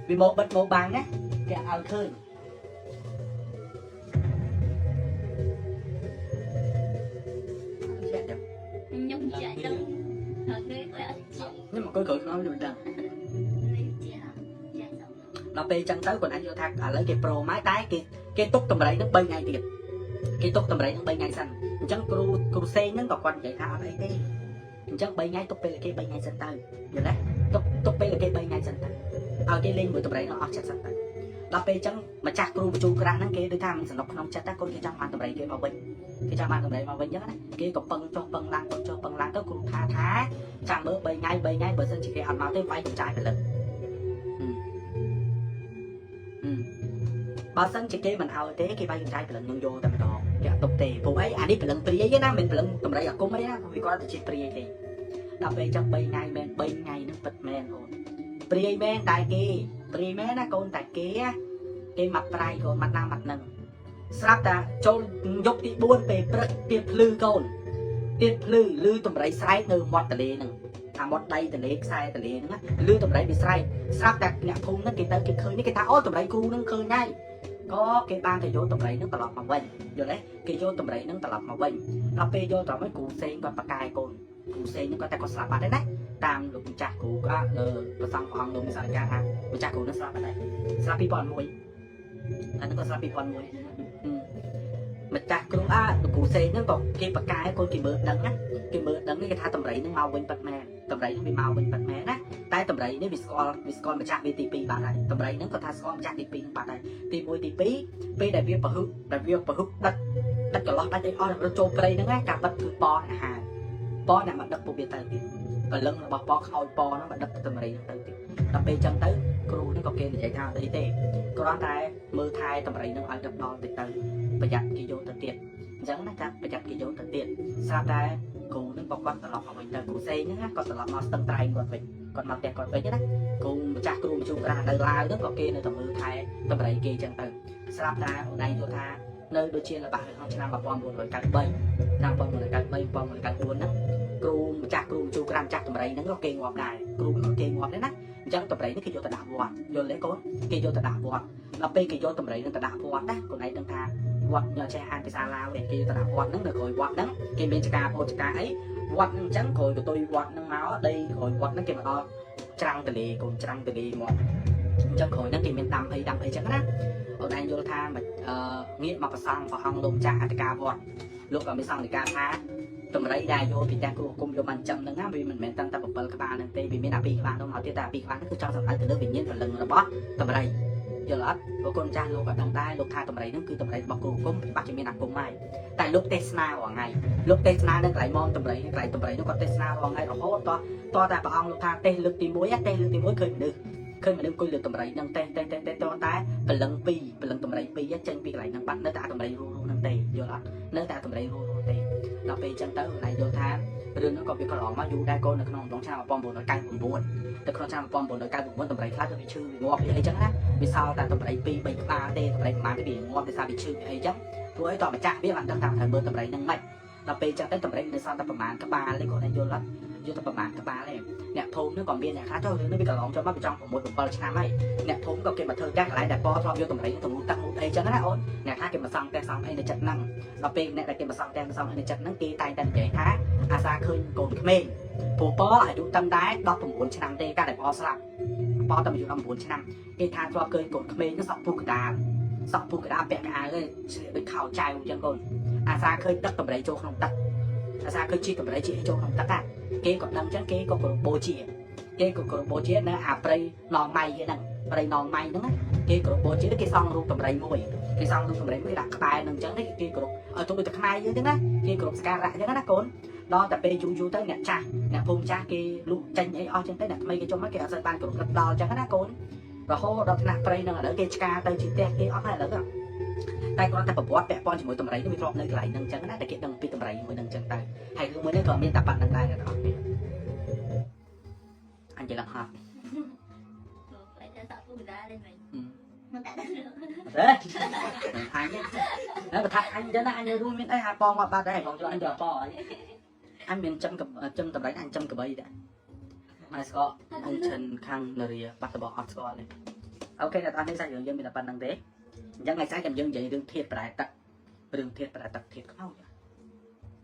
វាមកបិទមកបាំងណាគេឲ្យឃើញ ចេះ ខ្ញុំចាក់ដឹងហើយគេគាត់ជា ខ្ញុំអង្គុយក្រោយខ្នងខ្ញុំមិនដឹង នេះជាចាក់ស ដល់ពេលចឹងទៅគាត់អាចយល់ថាឥឡូវគេប្រូមកតែគេគេទុកតម្រៃនឹង3ថ្ងៃទៀតគេទុកតម្រៃនឹង3ថ្ងៃសិនអញ្ចឹងគ្រូគ្រូសេងហ្នឹងក៏គាត់និយាយថាអត់អីទេអញ្ចឹង3ថ្ងៃទុកពេលគេ3ថ្ងៃសិនទៅយល់ទេទុកទុកពេលគេ3ថ្ងៃសិនទៅឲ្យគេលេងមួយតម្រៃនឹងអស់ចិត្តសិនទៅដល់ពេលចឹងម្ចាស់គ្រូបញ្ជូក្រាស់ហ្នឹងគេដូចថាមិនសំណុកក្នុងចិត្តណាគាត់គេចង់បានតម្រៃគេមកវិញគេចង់បានតម្រៃមកវិញចឹងណាគេក៏ពឹងចុះពឹងឡើងពឹងចុះពឹងឡើងទៅគ្រូថាថាចាំមើល3ថ្ងៃ3ថ្ងៃបើសិនជាគេអត់មកទេវាយកំចាយព្រលឹង បើសិនជាគេមិនឲ្យទេគេបាយកម្ចាយព្រលឹងនឹងយកតែម្ដងគេអត់ទុកទេព្រោះអីអានេះព្រលឹងព្រាយទេណាមិនព្រលឹងតម្រៃអាគមអីណាវាគាត់តែជាព្រាយទេដល់ពេលចឹង3ថ្ងៃមែន3ថ្ងៃនឹងពិតមែនអូនព្រាយមែនតែគេព្រាយមែនណាកូនតែគេគេមកប្រៃកូនមកណាមកនឹងស្រាប់តែចូលយប់ទី4ពេលព្រឹកទៀតភ្លឺកូនទៀតភ្លឺលឺតម្រៃស្រែកនៅមាត់ទលេហ្នឹងអាមាត់ដៃទលេខ្សែទលេហ្នឹងណាលឺតម្រៃវាស្រែកស្រាប់តែអ្នកភូមិហ្នឹងគេទៅគេឃើញនេះគេថាអូតម្រៃគ្រូហ្នឹងឃើញហើយ ក៏គេបានទៅយកតម្រៃនឹងត្រឡប់មកវិញយល់ទេគេយកតម្រៃនឹងត្រឡប់មកវិញដល់ពេលយកត្រឡប់មកគ្រូសេងគាត់ប្រកាយកូនគ្រូសេងនឹងគាត់តែគាត់ស្លាប់បាត់ហើយណាតាមលោកម្ចាស់គ្រូក៏លើប្រសងព្រះអង្គលោកមានសារិកាថាម្ចាស់គ្រូនឹងស្លាប់បាត់ហើយស្លាប់2001អានឹងក៏ស្លាប់2001ម្ចាស់គ្រូអាគ្រូសេងហ្នឹងក៏គេប្រកាយកូនគេមើលដឹងណាគេមើលដឹងគេថាតម្រៃនឹងមកវិញប៉ាត់មែនតម្រៃនឹងវាមកវិញប៉ាត់មែនណាតែតម្រៃនេះវាស្គាល់វាស្គាល់ម្ចាស់វាទី2បាត់ហើយតម្រៃហ្នឹងគាត់ថាស្គាល់ម្ចាស់ទី2ហ្នឹងបាត់ហើយទី1ទី2 ពេលដែលវាប្រហុកដែលវាប្រហុកដាច់ដាច់កន្លោះដាច់អីអស់រត់ចូលព្រៃហ្នឹងណាការបាត់គឺប៉អាហារប៉អ្នកមកដឹកពួកវាទៅទៀតព្រលឹងរបស់ប៉ខ្លោចប៉ហ្នឹងមកដឹកតម្រៃហ្នឹងទៅទៀតដល់ពេលចឹងទៅគ្រូហ្នឹងក៏គេនិយាយថាអត់អីទេគ្រាន់តែមើលថែតម្រៃហ្នឹងឲ្យដឹកដល់តិចទៅប្រយ័ត្នគេយកទៅទៀតអញ្ចឹងណាចាប្រយ័ត្នគេយកទៅទៀតស្រាប់តែគ្រូហ្នឹងក៏គាត់ត្រឡប់មកវិញទៅគ្រូសេងហ្នឹងណាគាត់ត្រឡប់មកស្ទឹងត្រែងគាត់វិញគាត់មកផ្ទះគាត់វិញណាគ្រូម្ចាស់គ្រូមជុំក្រាស់នៅឡាវហ្នឹងក៏គេនៅតែមើលថែតម្រៃគេចឹងទៅ ស្រាប់តែអូនឯងយល់ថានៅដូចជាល្បាក់នៅក្នុងឆ្នាំ1993ឆ្នាំ1993 1994ហ្នឹងគ្រូម្ចាស់គ្រូជួក្រាមចាស់តម្រៃហ្នឹងក៏គេងាប់ដែរគ្រូក៏គេងាប់ដែរណាអញ្ចឹងតម្រៃនេះគេយកទៅដាក់វត្តយល់ទេកូនគេយកទៅដាក់វត្តដល់ពេលគេយកតម្រៃហ្នឹងទៅដាក់វត្តណាកូនឯងដឹងថាវត្តញ៉ចេះអានភាសាឡាវទេគេយកទៅដាក់វត្តហ្នឹងនៅក្រោយវត្តហ្នឹងគេមានចការពោចការអីវត្តហ្នឹងអញ្ចឹងក្រោយកតុយវត្តហ្នឹងមកដីក្រោយវត្តហ្នឹងគេមកដល់ច្រាំងទលេកូនច្រាំងទលេមកអញ្ចឹងក្រោយហ្នឹងគេមានដាំអីដាំអីចឹងណា អូនឯងយល់ថាមកអឺងាកមកប្រសងព្រះអង្គលោកម្ចាស់អធិការវត្តលោកក៏មានសង្ឃដីកាថាតម្រៃដែលយកពីផ្ទះគ្រូគុំយកមកចិញ្ចឹមហ្នឹងណាវាមិនមែនតាំងតែ7ក្បាលហ្នឹងទេវាមានអា2ក្បាលនោះមកទៀតតែអា2ក្បាលហ្នឹងគឺចង់សម្ដៅទៅលើវិញ្ញាណព្រលឹងរបស់តម្រៃយល់អត់ព្រោះគុណម្ចាស់លោកក៏ដឹងដែរលោកថាតម្រៃហ្នឹងគឺតម្រៃរបស់គ្រូគុំច្បាស់ជាមានអាគមហើយតែលោកទេសនារាល់ថ្ងៃលោកទេសនានៅកន្លែងមមតម្រៃកន្លែងតម្រៃនោះគាត់ទេសនារាល់ថ្ងៃរហូតតតតែព្រះអង្គលោកថាទេសលើកទី1ទេសលើកទី1ឃើញមនុស្សឃើញមនុស្សអង្គុយលើតម្រៃហ្នឹងទេសទេសទេសតតែ ព្រលឹង2ព្រលឹងតម្រៃ2ចេញពីកន្លែងហ្នឹងបាត់នៅតែតម្រៃរស់រស់ហ្នឹងទេយល់អត់នៅតែតម្រៃរស់រស់ទេដល់ពេលអញ្ចឹងទៅកន្លែងយល់ថារឿងហ្នឹងក៏វាកន្លងមកយូរដែរកូននៅក្នុងអំឡុងឆ្នាំ1999ទៅក្នុងឆ្នាំ1999តម្រៃខ្លះទៅវាឈឺវាងាប់វាអីចឹងណាវាសល់តែតម្រៃ2 3ក្បាលទេតម្រៃប្រហែលទៅវាងាប់ដោយសារវាឈឺវាអីចឹងព្រោះអីតម្ចាស់វាបានដឹងថាត្រូវមើលតម្រៃហ្នឹងមិនដល់ពេលអញ្ចឹងទៅតម្រៃនៅសល់តែប្រហែលក្បាលទេគាត់តែយល់អត់យល់តែប្រហែលក្បាលទេអ្នកភូមិហ្នឹងក៏មានអ្នកខ្លះចុះរឿងនេះវាកន្លងចូលមកវាចង់6 7ឆ្នាំហើយ អ្នកធំក៏គេមកធ្វើផ្ទះកន្លែងដែលប៉ធ្លាប់យកតម្រៃទៅងូតទឹកងូតអីចឹងណាអូនអ្នកខ្លះគេមកសង់ផ្ទះសង់អីនៅចិត្តហ្នឹងដល់ពេលអ្នកដែលគេមកសង់ផ្ទះមកសង់អីនៅចិត្តហ្នឹងគេតែងតែនិយាយថាអាសាឃើញកូនក្មេងព្រោះប៉អាយុតាំងតែ19ឆ្នាំទេកាលដែលប៉ស្លាប់ប៉តែអាយុ19ឆ្នាំគេថាធ្លាប់ឃើញកូនក្មេងហ្នឹងសក់ពុះកដាលសក់ពុះកដាលពាក់កៅអៅឯងស្លៀកដូចខោចៅចឹងកូនអាសាឃើញទឹកតម្រៃចូលក្នុងទឹកអាសាឃើញជីតម្រៃជីអីចូលក្នុងទឹកណាគេក៏ដឹងចឹងគេក៏គោរពបូជាគេក៏គោរពបូជានៅអាព្រៃណងម៉ៃគេហ្នឹង ព្រៃណងម៉ៃហ្នឹងណាគេគោរពបូជាគេសង់រូបតម្រៃមួយគេសង់រូបតម្រៃមួយដាក់ក្បែរហ្នឹងអញ្ចឹងនេះគេគោរពឲ្យទុំដូចតែខ្មែរយើងហ្នឹងណាគេគោរពសក្ការៈអញ្ចឹងណាកូនដល់តែពេលយូរយូរទៅអ្នកចាស់អ្នកភូមិចាស់គេលក់ចេញអីអស់អញ្ចឹងទៅអ្នកថ្មីគេចុះមកគេអត់សូវបានគោរពដល់អញ្ចឹងណាកូនរហូតដល់ថ្នាក់ព្រៃហ្នឹងឥឡូវគេឆ្កាទៅជាផ្ទះគេអស់ហើយឥឡូវ តែគ្រាន់តែប្រវត្តិពាក់ព័ន្ធជាមួយដំរីនេះវាធ្លាប់នៅកន្លែងហ្នឹងអញ្ចឹងណាតែគេដឹងពីដំរីមួយហ្នឹងអញ្ចឹងទៅហើយរឿងមួយនេះក៏មានតែប៉ណ្្នឹងដែរអ្នកទាំងអស់គ្នាអញនិយាយឡើងហត់ phải cho sợ phụ ra lên mình មិនតែដឹងរឿង ទេអញហ្នឹងបើថាអញចឹងណាអញរួមមានអីហាប៉ងមកបាត់ដែរបងចូលអញទៅប៉អញអញមានចំចំតម្រៃអញចំកបីដែរមកស្កអញឈិនខាងនរាបាត់តបអត់ស្គាល់ទេអូខេអ្នកទាំងនេះសាច់រឿងយើងមានតែប៉ុណ្្នឹងទេអញ្ចឹងថ្ងៃស្អែកខ្ញុំយើងនិយាយរឿងធាតប្រែទឹករឿងធាតប្រែទឹកធាតខ្មោច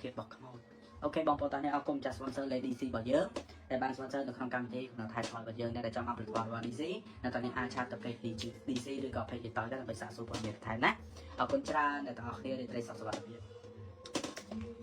ធាតរបស់ខ្មោចអូខេបងប្អូនតានេះអរគុណចាស់ sponsor Lady C របស់យើងដែលបាន sponsor នៅក្នុងកម្មវិធីក្នុងថៃថ្មរបស់យើងអ្នកដែលចង់អភិវឌ្ឍរបស់ DC នៅតនេះអាចឆាតទៅ page DC ឬក៏ page តយដើម្បីសាកសួរព័ត៌មានបន្ថែមណាអរគុណច្រើនអ្នកទាំងអស់គ្នារីករាយសុខសុវត្ថិភាព។